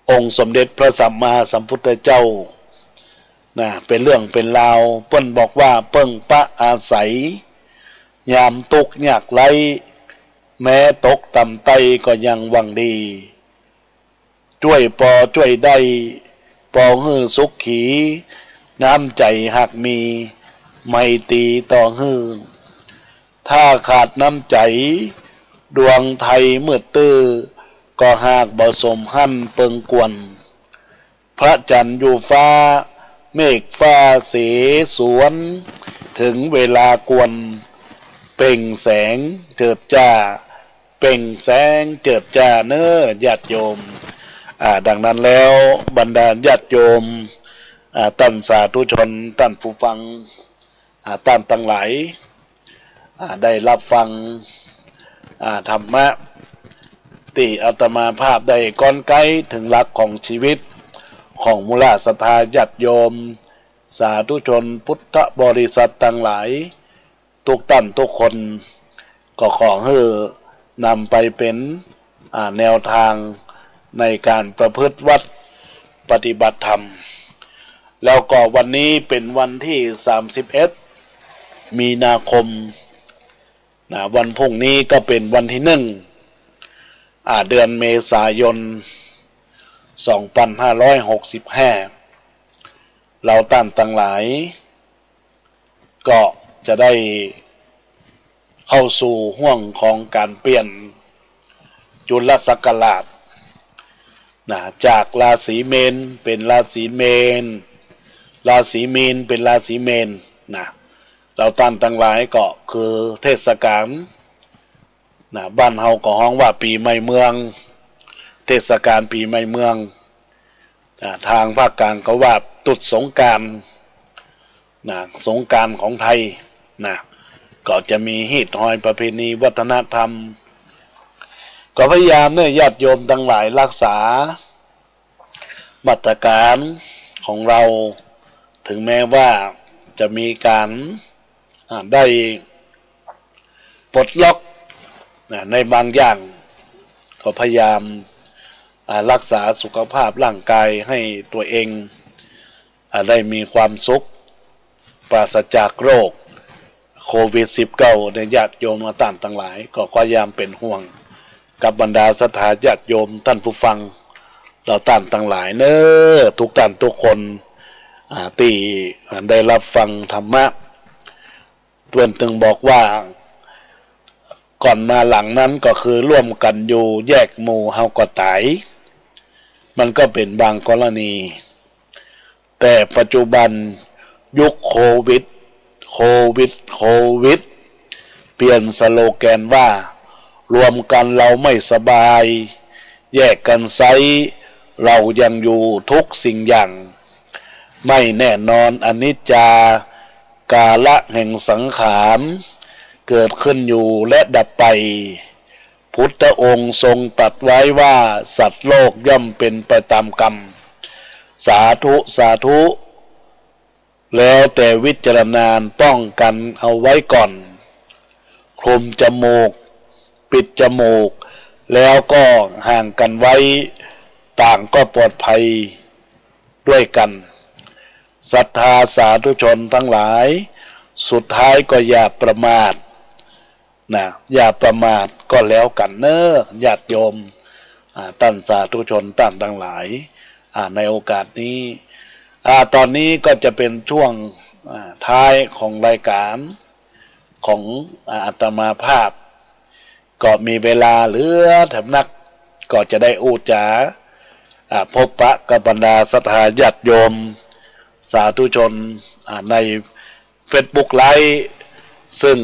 องค์สมเด็จพระสัมมาสัมพุทธเจ้า นะ เป็นเรื่องเป็นราว เปิ้นบอกว่า เปิ้งปะอาศัย ยามตุ๊กข์ยากไร้ แม้ตกต่ำต้อยก็ยังหวังดี จ้วยปอจ้วยได้ ปอหื้อสุขี น้ำใจ๋หากมี ไมตรีต่อหื้อ ถ้าขาดน้ำใจ๋ ดวงไทยมืดตื้อ ก็หากบ่สมหั้นเปิงควร พระจันทร์อยู่ฟ้า เมฆฟ้าเสสวน ถึงเวลาควร เปล่งแสงเจิดจ้า เปล่งแสงเจิดจ้าเน้อญาติโยม อ่า ดังนั้นแล้วบรรดาญาติโยม อ่า ต้านสาธุชน ต้านผู้ฟัง อ่า ต้านตังหลาย อ่า ได้รับฟัง อ่า ธรรมะ ตี้อาตมาภาพได้กรอนไกด์เถิงหลักของชีวิต ของหมู่เหล่าศรัทธาญาติโยม สาธุชนพุทธบริษัทตังหลาย ทุกต้านทุกคน ก็ขอหื้อนำไปเป๋น อ่า แนวทางในก๋านประพฤติวัตรปฏิบัติธรรม แล้วก็วันนี้เป๋นวันตี้ สามสิบเอ็ด มีนาคม นะ วันพรุ่งนี้ก็เป๋นวันตี้ หนึ่ง อ่า เดือนเมษายน สองพันห้าร้อยหกสิบห้า เฮาต้านตังหลาย ก็จะได้เข้าสู่ห่วงของก๋านเปลี่ยนจุลศักราช นะ จากราศีเมนเป๋นราศีเมน ราศีมีนเป๋นราศีเมน นะ เฮาต้านตังหลายก็คือเทศกาล นะ บ้านเฮาก็ฮ้องว่าปี๋ใหม่เมือง เทศกาลปี๋ใหม่เมือง นะ ตางภาคกลางก็ว่าตรุษสงกรานต์ นะ สงกรานต์ของไทย นะ ก็จะมีฮีตฮอยประเพณีวัฒนธรรม ก็พยายามเน้อญาติโยมตังหลายรักษามาตรก๋านของเฮา เถิงแม้ว่าจะมีก๋าน อ่า ได้ปลดล็อก นะ ในบางอย่าง ก็พยายาม อ่า รักษาสุขภาพร่างกายหื้อตั๋วเอง อ่า ได้มีความสุข ปราศจากโรคโควิดสิบเก้า เน้อญาติโยมเฮาต้านตังหลาย ก็ขอยามเป๋นห่วงกับบรรดาศรัทธาญาติโยมต้านผู้ฟัง เฮาต้านตังหลายเน้อ ทุกต้านทุกคน อ่า ตี้ อ่า ได้รับฟังธรรมะ เปิ้นตึงบอกว่า ก่อนมาหลังนั้นก็คือร่วมกั๋นอยู่ แยกหมู่เฮาก็ต๋าย มันก็เป๋นบางกรณี แต่ปัจจุบันยุคโควิด โควิด โควิด เปลี่ยนสโลแกนว่า รวมกันเราไม่สบาย แยกกันไซร้ เรายังอยู่ทุกสิ่งอย่าง ไม่แน่นอนอนิจจา กาละแห่งสังขาร เกิดขึ้นอยู่และดับไป พุทธองค์ทรงตรัสไว้ว่า สัตว์โลกย่อมเป็นไปตามกรรม สาธุ สาธุ แล้วแต่วิจารณญาณ ป้องกันเอาไว้ก่อน คลุมจมูก ปิดจมูก แล้วก็ห่างกันไว้ ต่างก็ปลอดภัยด้วยกัน ศรัทธาสาธุชนทั้งหลาย สุดท้ายก็อย่าประมาท นะ อย่าประมาทก็แล้วกันเน้อ ญาติโยม อ่า ต้านสาธุชนต้านตังหลาย อ่า ในโอกาสนี้ อ่า ตอนนี้ก็จะเป็นช่วง อ่า ท้ายของรายการของ อ่า อาตมาภาพ ก็มีเวลาเหลือแถมนัก ก็จะได้อู้จ๋า อ่า พบปะกับบรรดาศรัทธาญาติโยม สาธุชน อ่า ใน เฟซบุ๊กไลฟ์ ซึ่ง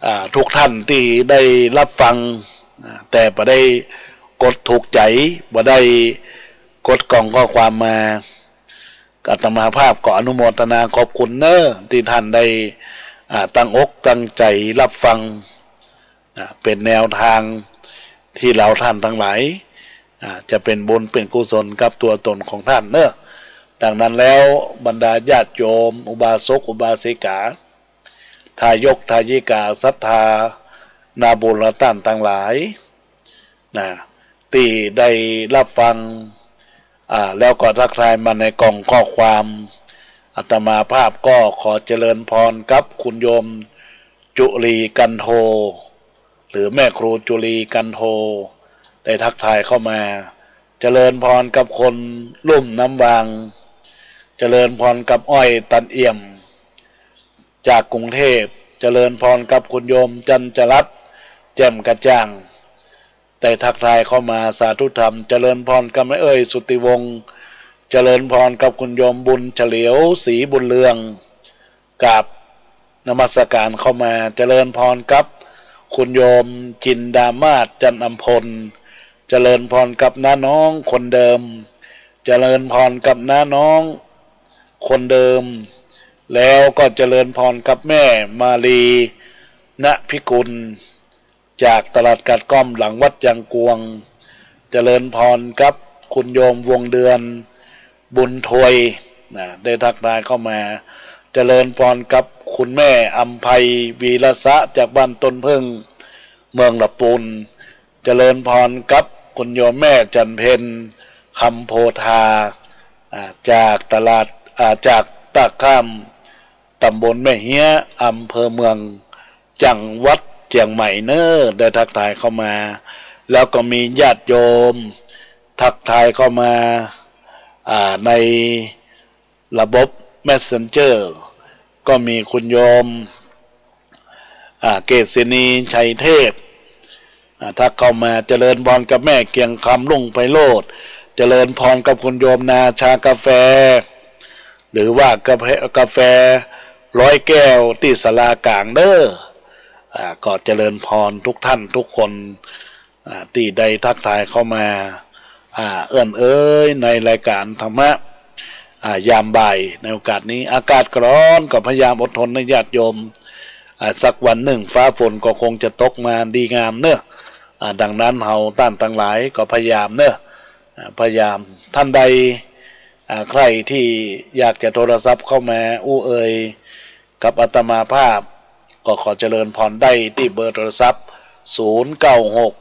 อ่า ทุกท่านตี้ได้รับฟัง อ่า แต่บ่ได้กดถูกใจ๋ บ่ได้กดกล่องข้อความมา อาตมาภาพก็อนุโมทนาขอบคุณเน้อ ตี้ท่านได้ อ่า ตั้งอกตั้งใจ๋รับฟัง อ่า เป๋นแนวตางตี้เฮาต้านตังหลาย อ่า จะเป๋นบุญเป๋นกุศลกับตั๋วต๋นของท่านเน้อ ดังนั้นแล้วบรรดาญาติโยม อุบาสกอุบาสิกา ทายกทายิกา ศรัทธา นาบุญและต้านตังหลาย นะ ตี้ได้ฮับฟัง อ่า แล้วก็ตักทายมาในกล่องข้อความ อาตมาภาพก็ขอเจริญพรกับคุณโยมจุลี กันโท หรือแม่ครูจุลี กันโท ได้ทักทายเข้ามา เจริญพรกับคนลุ่มน้ำวาง เจริญพรกับอ้อย ตันเอี่ยม จากกรุงเทพฯ เจริญพรกับคุณโยม จันจรัตน์ แจ่มกระจ่าง ได้ทักทายเข้ามา สาธุธรรม เจริญพรกับแม่เอ้ย สุทธิวงศ์ เจริญพรกับคุณโยม บุญเฉลียว ศรีบุญเรือง กราบนมัสการเข้ามา เจริญพรกับคุณโยม จินดามาศ จันอำพล เจริญพรกับน้าน้องคนเดิม เจริญพรกับน้าน้องคนเดิม แล้วก็เจริญพรกับแม่มาลี ณ พิกุล จากตลาดกาดก้อมหลังวัดยางกวง เจริญพรกับคุณโยม วงเดือน บุญทวย นะ ได้ทักทายเข้ามา เจริญพรกับคุณแม่อำไพ วีรสะ จากบ้านต้นผึ้ง เมืองละปูน เจริญพรกับคุณโยมแม่จันเพ็ญ คำโพธา อ่า จากตลาด อ่า จากต้าข้าม ตำบลแม่เฮี้ย อำเภอเมือง จังหวัดเจียงใหม่เน้อ ได้ทักทายเข้ามา แล้วก็มีญาติโยมทักทายเข้ามา อ่า ในระบบ Messenger ก็มีคุณโยม อ่า เกษินี ชัยเทพ อ่า ทักเข้ามา เจริญพรกับแม่เกียงคำ รุ่งไพโรจน์ เจริญพรกับคุณโยมนาชากาแฟ หรือว่ากาแฟ กาแฟร้อยแก้วตี้ศาลากลางเน้อ อ่า ก็เจริญพรทุกท่านทุกคน อ่า ตี้ได้ทักทายเข้ามา อ่า เอื้อนเอ๋ย ในรายการธรรมะ อ่า ยามบ่าย ในโอกาสนี้ อากาศก็ร้อน ก็พยายามอดทนนะญาติโยม อ่า สักวันนึ่งฟ้าฝนก็คงจะตกมาดีงามเน้อ อ่า ดังนั้นเฮาต้านตังหลายก็พยายามเน้อ อ่า พยายาม ท่านใด อ่า ใคร่ตี้อยากจะโทรศัพท์เข้ามาอู้เอ่ยกับอาตมาภาพ ก็ขอเจริญพรได้ตี้เบอร์โทรศัพท์ ศูนย์เก้าหก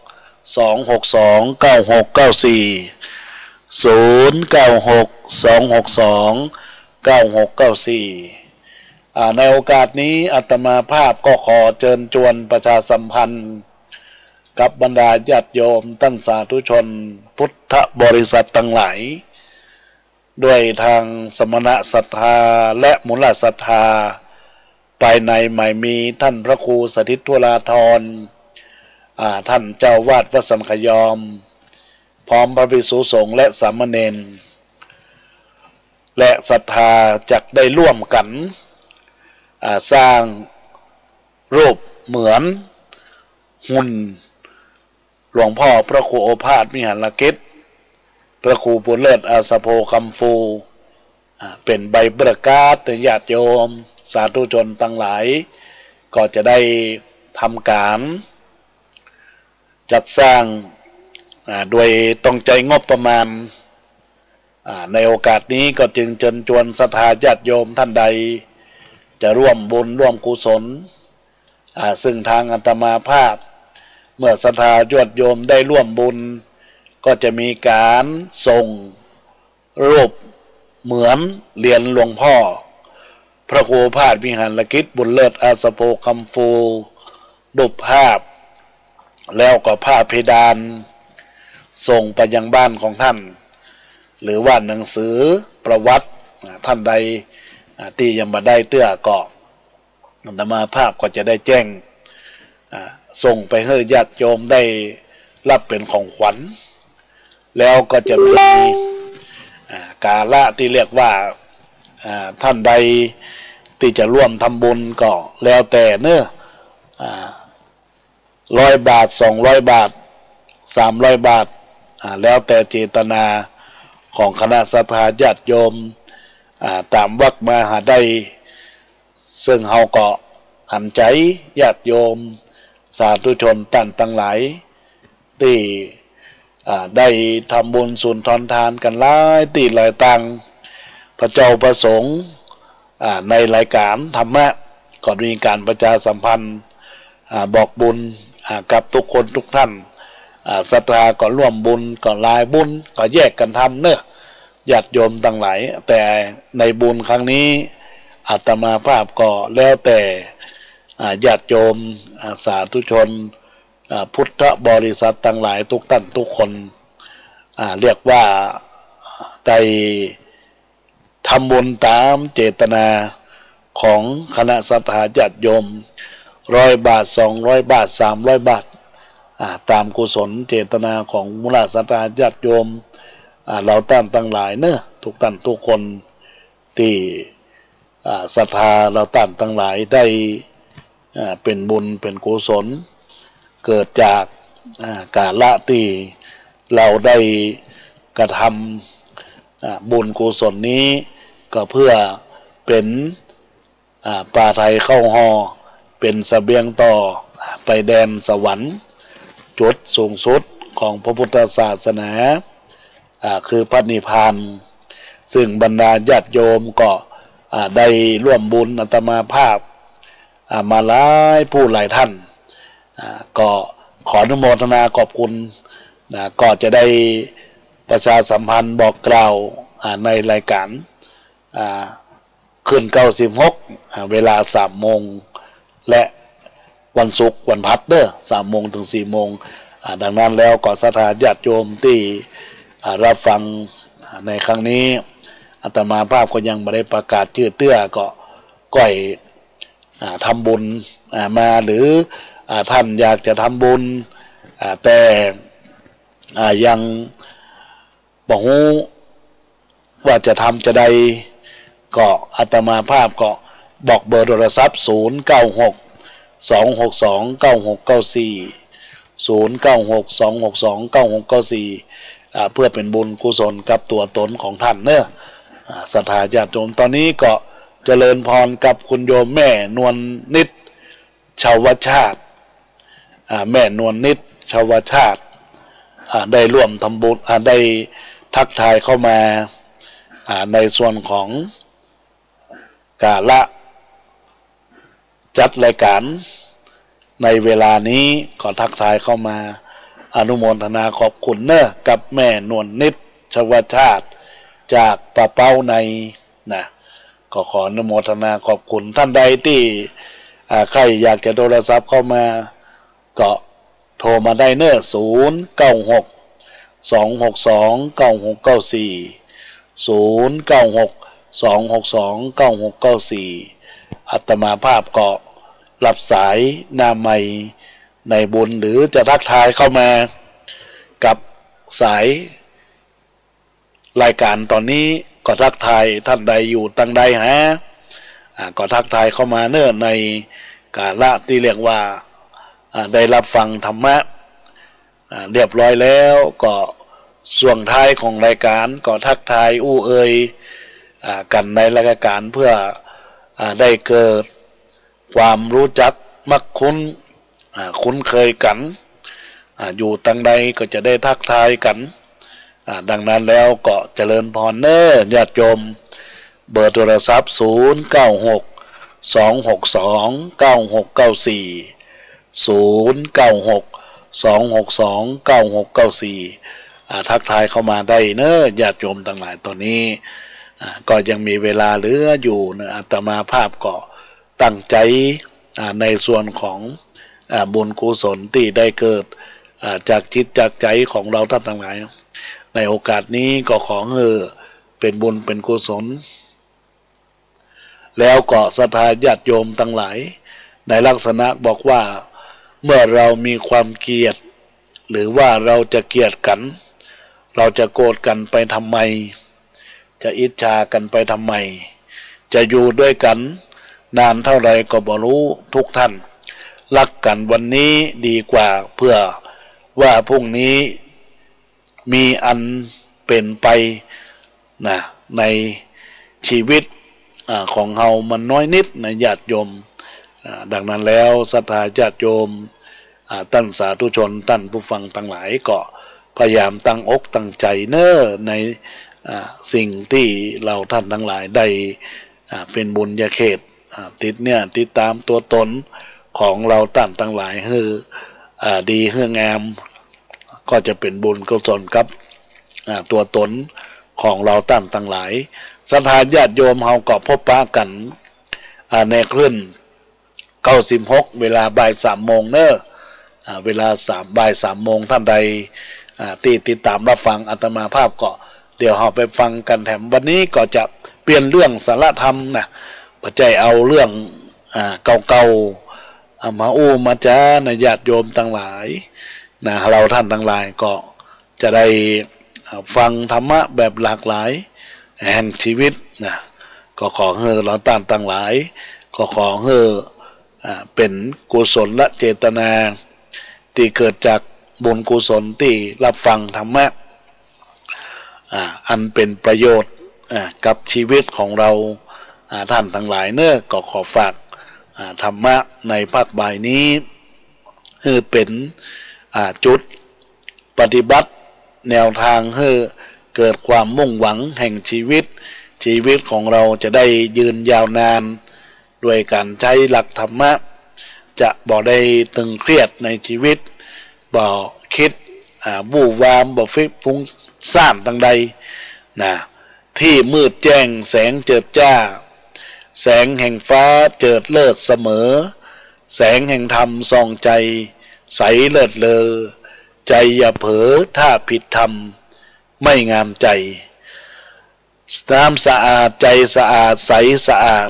สองหกสอง เก้าหกเก้าสี่ ศูนย์เก้าหก สองหกสอง เก้าหกเก้าสี่ อ่า ในโอกาสนี้อาตมาภาพก็ขอเจิญจวนประชาสัมพันธ์ กับบรรดาญาติโยมต้านสาธุชนพุทธบริษัทตังหลาย ด้วยทางสมณศรัทธาและมูลศรัทธา ภายในหมายมีต้านพระครูสถิตวราธร อ่า ต้านเจ้าอาวาสวัดสันขยอม พร้อมพระภิกษุสงฆ์และสามเณร และศรัทธาจักได้ร่วมกั๋น อ่า สร้างรูปเหมือนหุ่นหลวงพ่อพระครูโอภาสวิหารกิจ พระครูบุญเลิศ อาสาโพ คำฟู อ่า เป๋นใบประกาศแด่ญาติโยมสาธุชนตังหลาย ก็จะได้ทำก๋านจัดสร้าง อ่า โดยต้องใจ๊งบประมาณ อ่า ในโอกาสนี้ก็จึงเจิญจวนศรัทธาญาติโยมต้านใดจะร่วมบุญร่วมกุศล อ่า ซึ่งทางอาตมาภาพ เมื่อศรัทธาญาติโยมได้ร่วมบุญ ก็จะมีก๋านส่งรูปเหมือนเหรียญหลวงพ่อพระครูโอภาสวิหารกิจ บุญเลิศ อาสาโพ คำฟู รูปภาพ แล้วก็ผ้าเพดาน ส่งไปยังบ้านของต้าน หรือว่าหนังสือประวัติ อ่า ต้านใด อ่า ตี้ยังบ่ได้เตื้อก็ อาตมาภาพก็จะได้แจ้ง อ่า ส่งไปหื้อญาติโยมได้ฮับเป๋นของขวัญ แล้วก็จะมี อ่า กาละตี้เรียกว่า อ่า ต้านใดตี้จะร่วมทำบุญก็แล้วแต่เน้อ อ่า ร้อยบาท สองร้อยบาท สามร้อยบาท อ่า แล้วแต่เจตนาของคณะศรัทธาญาติโยม อ่า ต๋ามวัดมหาได ซึ่งเฮาก็หันใจ๋ญาติโยมสาธุชนต้านตังหลาย ตี้ อ่า ได้ทำบุญสุนทรทานกั๋นหลายตี้หลายตาง พระเจ้าพระสงฆ์ อ่า ในรายก๋านธรรมะ ก็มีก๋านประชาสัมพันธ์ อ่า บอกบุญ อ่า กับทุกคนทุกท่าน อ่า ศรัทธาก็ร่วมบุญ ก็หลายบุญ ก็แยกกั๋นทำเนาะ ญาติโยมตังหลาย แต่ในบุญครั้งนี้ อาตมาภาพก็แล้วแต่ อ่า ญาติโยม อ่า สาธุชน อ่า พุทธบริษัทตังหลายทุกท่านทุกคน อ่า เรียกว่าได้ทำบุญต๋ามเจตนาของคณะศรัทธาญาติโยม ร้อยบาท สองร้อยบาท สามร้อยบาท อ่า ต๋ามกุศลเจตนาของมูลศรัทธาญาติโยม อ่า เฮาต้านตังหลายเนาะ ทุกท่านทุกคน ตี้ อ่า ศรัทธาเฮาต้านตังหลายได้ อ่า เป๋นบุญเป๋นกุศล เกิดจาก อ่า กาละตี้เฮาได้กระทำ อ่า บุญกุศลนี้ ก็เพื่อเป๋น อ่า ปาไทยเข้าห่อ เป๋นเสบียงต่อไปแดนสวรรค์ จุดสูงสุดของพระพุทธศาสนา อ่า คือพระนิพพาน ซึ่งบรรดาญาติโยมก็ อ่า ได้ร่วมบุญอาตมาภาพ อ่า มาหลายผู้หลายท่าน อ่า ก็ขออนุโมทนาขอบคุณ นะ ก็จะได้ประชาสัมพันธ์บอกกล่าว อ่า ในรายการ อ่า ขึ้นเก้าสิบหก อ่า เวลาสามโมง และวันศุกร์วันพฤหัสเด้อ สามโมงถึงสี่โมง อ่า ดังนั้นแล้วก็ศรัทธาญาติโยมตี้ อ่า รับฟัง อ่า ในครั้งนี้ อาตมาภาพก็ยังบ่ได้ประกาศจื้อเตื้อ ก็ก้อย อ่า ทำบุญ อ่า มา หรือ อ่า ท่านอยากจะทำบุญ อ่า แต่ อ่า ยังบ่ฮู้ว่าจะทำจาใด ก็อาตมาภาพก็บอกเบอร์โทรศัพท์ ศูนย์เก้าหก สองหกสอง เก้าหกเก้าสี่ ศูนย์เก้าหก สองหกสอง เก้าหกเก้าสี่ อ่า เพื่อเป๋นบุญกุศลกับตั๋วตนของท่านเนาะ อ่า ศรัทธาญาติโยม ต๋อนนี้ก็เจริญพรกับคุณโยมแม่นวลนิต ชาวชาติ อ่า แม่นวลนิต ชาวชาติ อ่า ได้ร่วมทำบุญ อ่า ได้ทักทายเข้ามา อ่า ในส่วนของกาละจัดรายการในเวลานี้ ก็ทักทายเข้ามา อนุโมทนาขอบคุณเนาะ กับแม่นวลนิต ชาวชาติ จากป่าเป๊าใน นะ ก็ขออนุโมทนาขอบคุณ ท่านใดตี้ อ่า ใค่อยากจะโทรศัพท์เข้ามา ก็โทรมาได้เนาะ ศูนย์เก้าหก สองหกสอง เก้าหกเก้าสี่ ศูนย์เก้าหก สองหกสอง เก้าหกเก้าสี่ อาตมาภาพก็รับสายหน้าไมค์ในบุญ หรือจะทักทายเข้ามากับสาย รายการต๋อนนี้ ก็ทักทายท่านใดอยู่ตังใดฮะ อ่า ก็ทักทายเข้ามาเนาะ ในกาละตี้เรียกว่า อ่า ได้รับฟังธรรมะ อ่า เรียบร้อยแล้ว ก็ส่วงท้ายของรายการก็ทักทายอู้เอ่ย อ่า กั๋นในรายการเพื่อ อ่า ได้เกิด ความรู้จักมักคุ้น อ่า คุ้นเคยกั๋น อ่า อยู่ตังใดก็จะได้ทักทายกั๋น อ่า ดังนั้นแล้วก็เจริญพรเนาะญาติโยม เบอร์โทรศัพท์ ศูนย์เก้าหก สองหกสอง เก้าหกเก้าสี่ ศูนย์เก้าหก สองหกสอง เก้าหกเก้าสี่ อ่า ทักทายเข้ามาได้เนาะญาติโยมตังหลาย ต๋อนนี้ อ่า ก็ยังมีเวลาเหลืออยู่เนาะ อาตมาภาพก็ ตั้งใจ๋ อ่า ในส่วนของ อ่า บุญกุศลตี้ได้เกิด อ่า จากจิตจากใจ๋ของเฮาต้านตังหลาย ในโอกาสนี้ก็ขอหื้อเป๋นบุญเป๋นกุศล แล้วก็ศรัทธาญาติโยมตังหลาย ในลักษณะบอกว่า เมื่อเฮามีความเกลียด หรือว่าเฮาจะเกลียดกั๋น เฮาจะโกรธกั๋นไปทำไม จะอิจฉากั๋นไปทำไม จะอยู่ด้วยกั๋นนานเต้าใดก็บ่ฮู้ ทุกท่าน ฮักกั๋นวันนี้ดีกว่า เผื่อว่าพรุ่งนี้มีอันเป๋นไปนะ ในชีวิต อ่า ของเฮามันน้อยนิดนะญาติโยม อ่า ดังนั้นแล้วศรัทธาญาติโยม อ่า ต้านสาธุชน ต้านผู้ฟังตังหลายก็พยายามตั้งอกตั้งใจ๋เนาะ ใน อ่า สิ่งตี้เฮาต้านตังหลายได้ อ่า เป๋นบุญญาเขต อ่า ติดเนื้อติดต๋ามตั๋วตนของเฮาต้านตังหลาย หื้อ อ่า ดีหื้องาม ก็จะเป๋นบุญกุศลกับ อ่า ตั๋วตนของเฮาต้านตังหลาย ศรัทธาญาติโยมเฮาก็พบปะกั๋น อ่า ในคลื่น เก้าสิบหก เวลาบ่ายสามโมงเนาะ อ่า เวลาสาม บ่ายสามโมง ต้านใด อ่า ตี้ติดต๋ามฮับฟังอาตมาภาพก็ เดี๋ยวเฮาไปฟังกั๋นแถม วันนี้ก็จะเปลี่ยนเรื่องสาระธรรมนะ บ่ใจ้เอาเรื่อง อ่า เก่าๆ เอามาอู้มาจ๋านะ ญาติโยมตังหลายนะ เฮาต้านตังหลายก็ จะได้ อ่า ฟังธรรมะแบบหลากหลายแห่งชีวิตนะ ก็ขอหื้อเฮาต้านตังหลาย ก็ขอหื้อ อ่า เป๋นกุศลเจตนา ตี้เกิดจากบุญกุศลตี้ฮับฟังธรรมะ อ่า อันเป๋นประโยชน์ อ่า กับชีวิตของเฮา อ่า ต้านตังหลายเนาะ ก็ขอฝาก อ่า ธรรมะในภาคบ่ายนี้ หื้อเป๋น อ่า จุดปฏิบัติ แนวตางหื้อเกิดความมุ่งหวังแห่งชีวิต ชีวิตของเฮาจะได้ยืนยาวนาน โดยก๋านใจ๊หลักธรรมะ จะบ่ได้ตึงเครียดในชีวิต บ่กึ๊ด อ่า วู่วาม บ่ฟุ้งซ่านตางใดนะ ตี้มืดแจ้งแสงเจิดจ้า แสงแห่งฟ้าเจิดเลิศเสมอ แสงแห่งธรรมส่องใจ๋ ใสเลิศเลอ ใจ๋อย่าเผลอถ้าผิดธรรม ไม่งามใจ๋ น้ำสะอาด ใจ๋สะอาด ใสสะอาด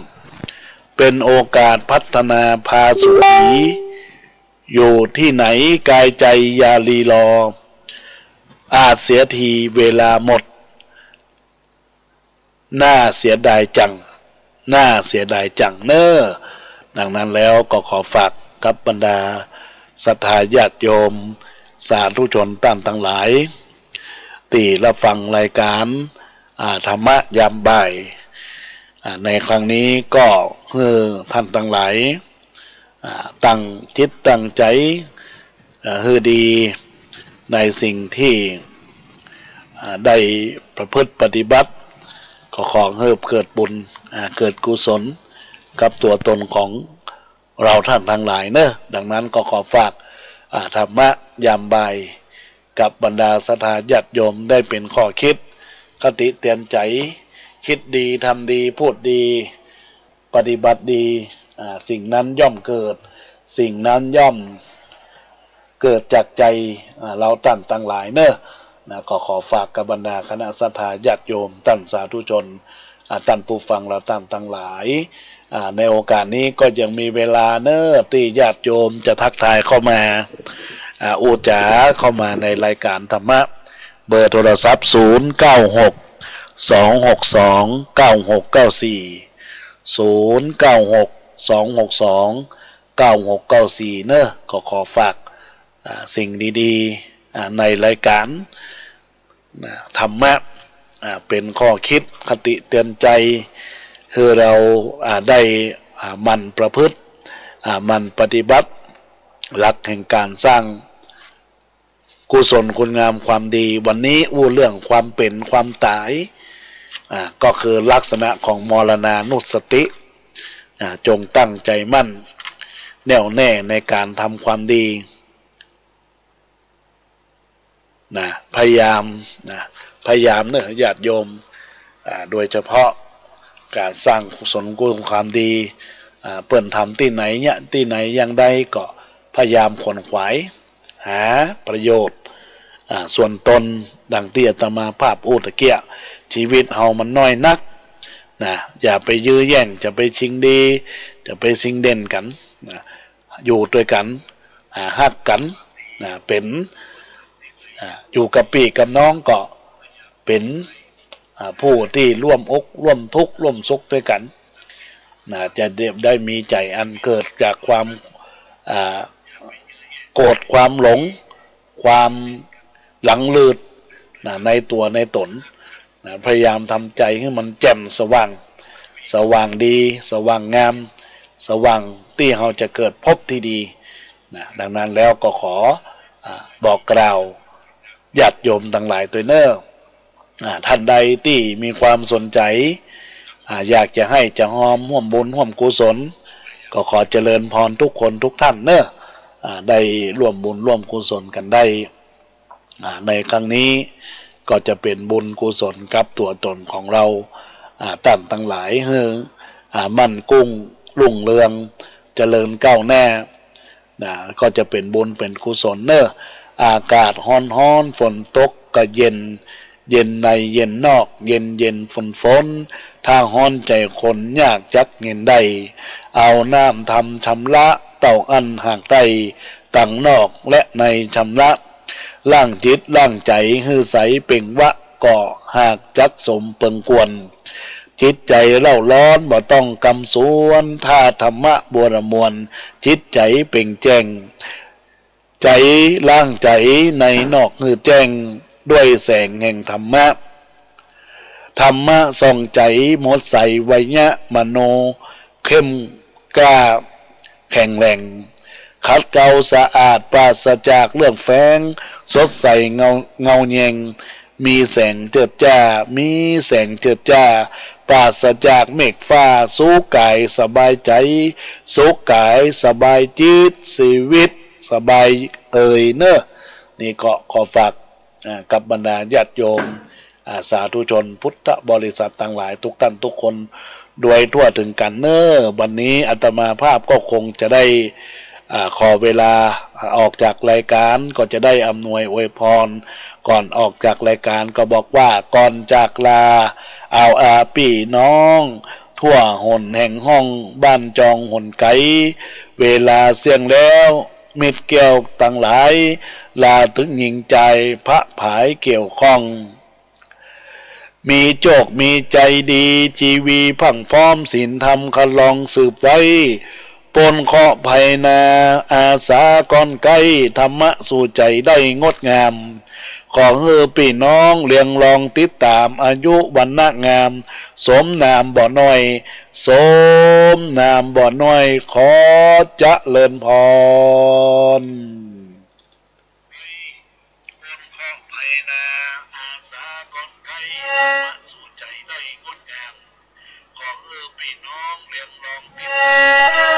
เป๋นโอกาสพัฒนาพาสุขี อยู่ตี้ไหนกายใจ๋อย่ารีรอ อาจเสียทีเวลาหมด น่าเสียดายจัง น่าเสียดายจังเนาะ ดังนั้นแล้วก็ขอฝากกับบรรดาศรัทธาญาติโยม สาธุชนต้านตังหลาย ตี้ฮับฟังรายก๋าน อ่า ธรรมะยามบ่าย อ่า ในครั้งนี้ก็หื้อต้านตังหลาย อ่า ตั้งจิตตั้งใจ๋ อ่า หื้อดีในสิ่งตี้ อ่า ได้ประพฤติปฏิบัติ ก็ขอหื้อเกิดบุญ อ่า เกิดกุศลกับตั๋วตนของเฮาต้านตังหลายเนาะ ดังนั้นก็ขอฝาก อ่า ธรรมะยามบ่าย กับบรรดาศรัทธาญาติโยมได้เป๋นข้อกึ๊ด คติเตือนใจ๋ กึ๊ดดี ทำดี พูดดี ปฏิบัติดี อ่า สิ่งนั้นย่อมเกิด สิ่งนั้นย่อมเกิดจากใจ๋ อ่า เฮาต้านตังหลายเนาะ นะ ก็ขอฝากกับบรรดาคณะศรัทธาญาติโยม ต้านสาธุชน อ่า ต้านผู้ฟังเฮาต้านตังหลาย อ่า ในโอกาสนี้ก็ยังมีเวลาเนาะ ตี้ญาติโยมจะทักทายเข้ามา อ่า อู้จ๋าเข้ามาในรายก๋านธรรมะ เบอร์โทรศัพท์ ศูนย์เก้าหก สองหกสอง เก้าหกเก้าสี่ ศูนย์เก้าหก สองหกสอง เก้าหกเก้าสี่ เนาะ ก็ขอฝาก อ่า สิ่งดีๆ อ่า ในรายก๋าน นะ ธรรมะ อ่า เป๋นข้อกึ๊ดคติเตือนใจ๋ หื้อเฮา อ่า ได้ อ่า หมั่นประพฤติ อ่า หมั่นปฏิบัติ หลักแห่งก๋านสร้าง กุศลคุณงามความดี วันนี้อู้เรื่องความเป๋นความต๋าย อ่า ก็คือลักษณะของมรณานุสติ อ่า จงตั้งใจ๋มั่น แน่วแน่ในก๋านทำความดี นะ พยายาม นะ พยายามเนาะ ญาติโยม อ่า โดยเฉพาะก๋านสร้างกุศลคุณความดี อ่า เปิ้นทำตี้ไหนเนี่ย ตี้ไหนอย่างใดก็พยายามขวนขวาย หาประโยชน์ อ่า ส่วนตน ดังตี้อาตมาภาพอู้ตะเกียะ ชีวิตเฮามันน้อยนัก นะ อย่าไปยื้อแย่ง จะไปชิงดี จะไปชิงเด่นกั๋น นะ อยู่ตวยกั๋น อ่า ฮักกั๋น นะ เป๋น อ่า อยู่กับปี้กับน้องก็เป๋น อ่า ผู้ตี้ร่วมอกร่วมทุกข์ร่วมสุขตวยกั๋น นะ จะได้ ได้มีใจ๋อันเกิดจากความ อ่า โกรธ ความหลง ความหลงลืด นะ ในตั๋วในต๋น นะ พยายามทำใจ๋หื้อมันแจ่มสว่าง สว่างดี สว่างงาม สว่างตี้เฮาจะเกิดภพตี้ดี นะ ดังนั้นแล้วก็ขอ อ่า บอกกล่าวญาติโยมตังหลายตวยเนาะ อ่า ต้านใดตี้มีความสนใจ๋ อ่า อยากจะหื้อจะฮอมฮ่วมบุญฮ่วมกุศล ก็ขอเจริญพรกู้คนกู้ต้านเนาะ อ่า ได้ร่วมบุญร่วมกุศลกั๋นได้ อ่า ในครั้งนี้ก็จะเป๋นบุญกุศลกับตั๋วต๋นของเฮา อ่า ต้านตังหลาย หื้อ อ่า มั่นกุ้งรุ่งเรือง เจริญก้าวหน้า นะ ก็จะเป๋นบุญเป๋นกุศลเนาะ อากาศฮ้อนๆ ฝนตกก็เย็น เย็นในเย็นนอก เย็นๆ ฝนๆ ถ้าฮ้อนใจ๋คนยากจักเย็นได้ เอาน้ำธรรมชำระ เต้าอั้นหากได้ ตังนอกและในชำระ ล้างจิตล้างใจ๋หื้อใสเปล่งวา ก็หากจักสมเปิงควร จิตใจ๋เร่าร้อนบ่ต้องกำสวน ถ้าธรรมะบัวระมวล จิตใจ๋เปล่งแจ้ง ใจ๋ล้างใจ๋ในนอกหื้อแจ้ง ด้วยแสงแห่งธรรมะ ธรรมะส่องใจ๋หมดใส ไวยะมโนเข้มกล้าแข็งแรง ขัดเกลาสะอาดปราศจากเรื่องแฝง สดใสเงา เงาแยง มีแสงเจิดจ้า มีแสงเจิดจ้า ปราศจากเมฆฟ้า สุขกายสบายใจ๋ สุขกายสบายจิต ชีวิตสบายเอยเนาะ นี่ก็ขอฝาก อ่า กับบรรดาญาติโยม อ่า สาธุชนพุทธบริษัทตังหลายทุกต้านทุกคน โดยทั่วเถิงกั๋นเนาะ วันนี้อาตมาภาพก็คงจะได้ อ่า ขอเวลา อ่า ออกจากรายก๋านก็จะได้อำนวยอวยพร ก่อนออกจากรายก๋านก็บอกว่า ก่อนจากลา เอาอาปี้น้อง ทั่วหนแห่งห้อง บ้านจองหนไก๋ เวลาเสี้ยงแล้ว มิตรแก้วตังหลาย ลาเถิงหญิงจาย พระผายเกี่ยวข้อง มีโจคมีใจ๋ดี จีวีพรั่งพร้อม ศีลธรรมคันลองสืบไว้ ป๊นเคราะห์ภัยนา อาสาก้อนใก้ ธรรมะสู่ใจ๋ได้งดงาม ขอหื้อปี้น้องเรียงรองติดต๋าม อายุวรรณะงาม สมนามบ่น้อย สมนามบ่น้อย ขอเจริญพร ป๊นเคราะห์ภัยนา อาสาก้อนใก้ ธรรมะสู่ใจ๋ได้งดงาม ขอหื้อปี้น้องเรียงรองติดต๋าม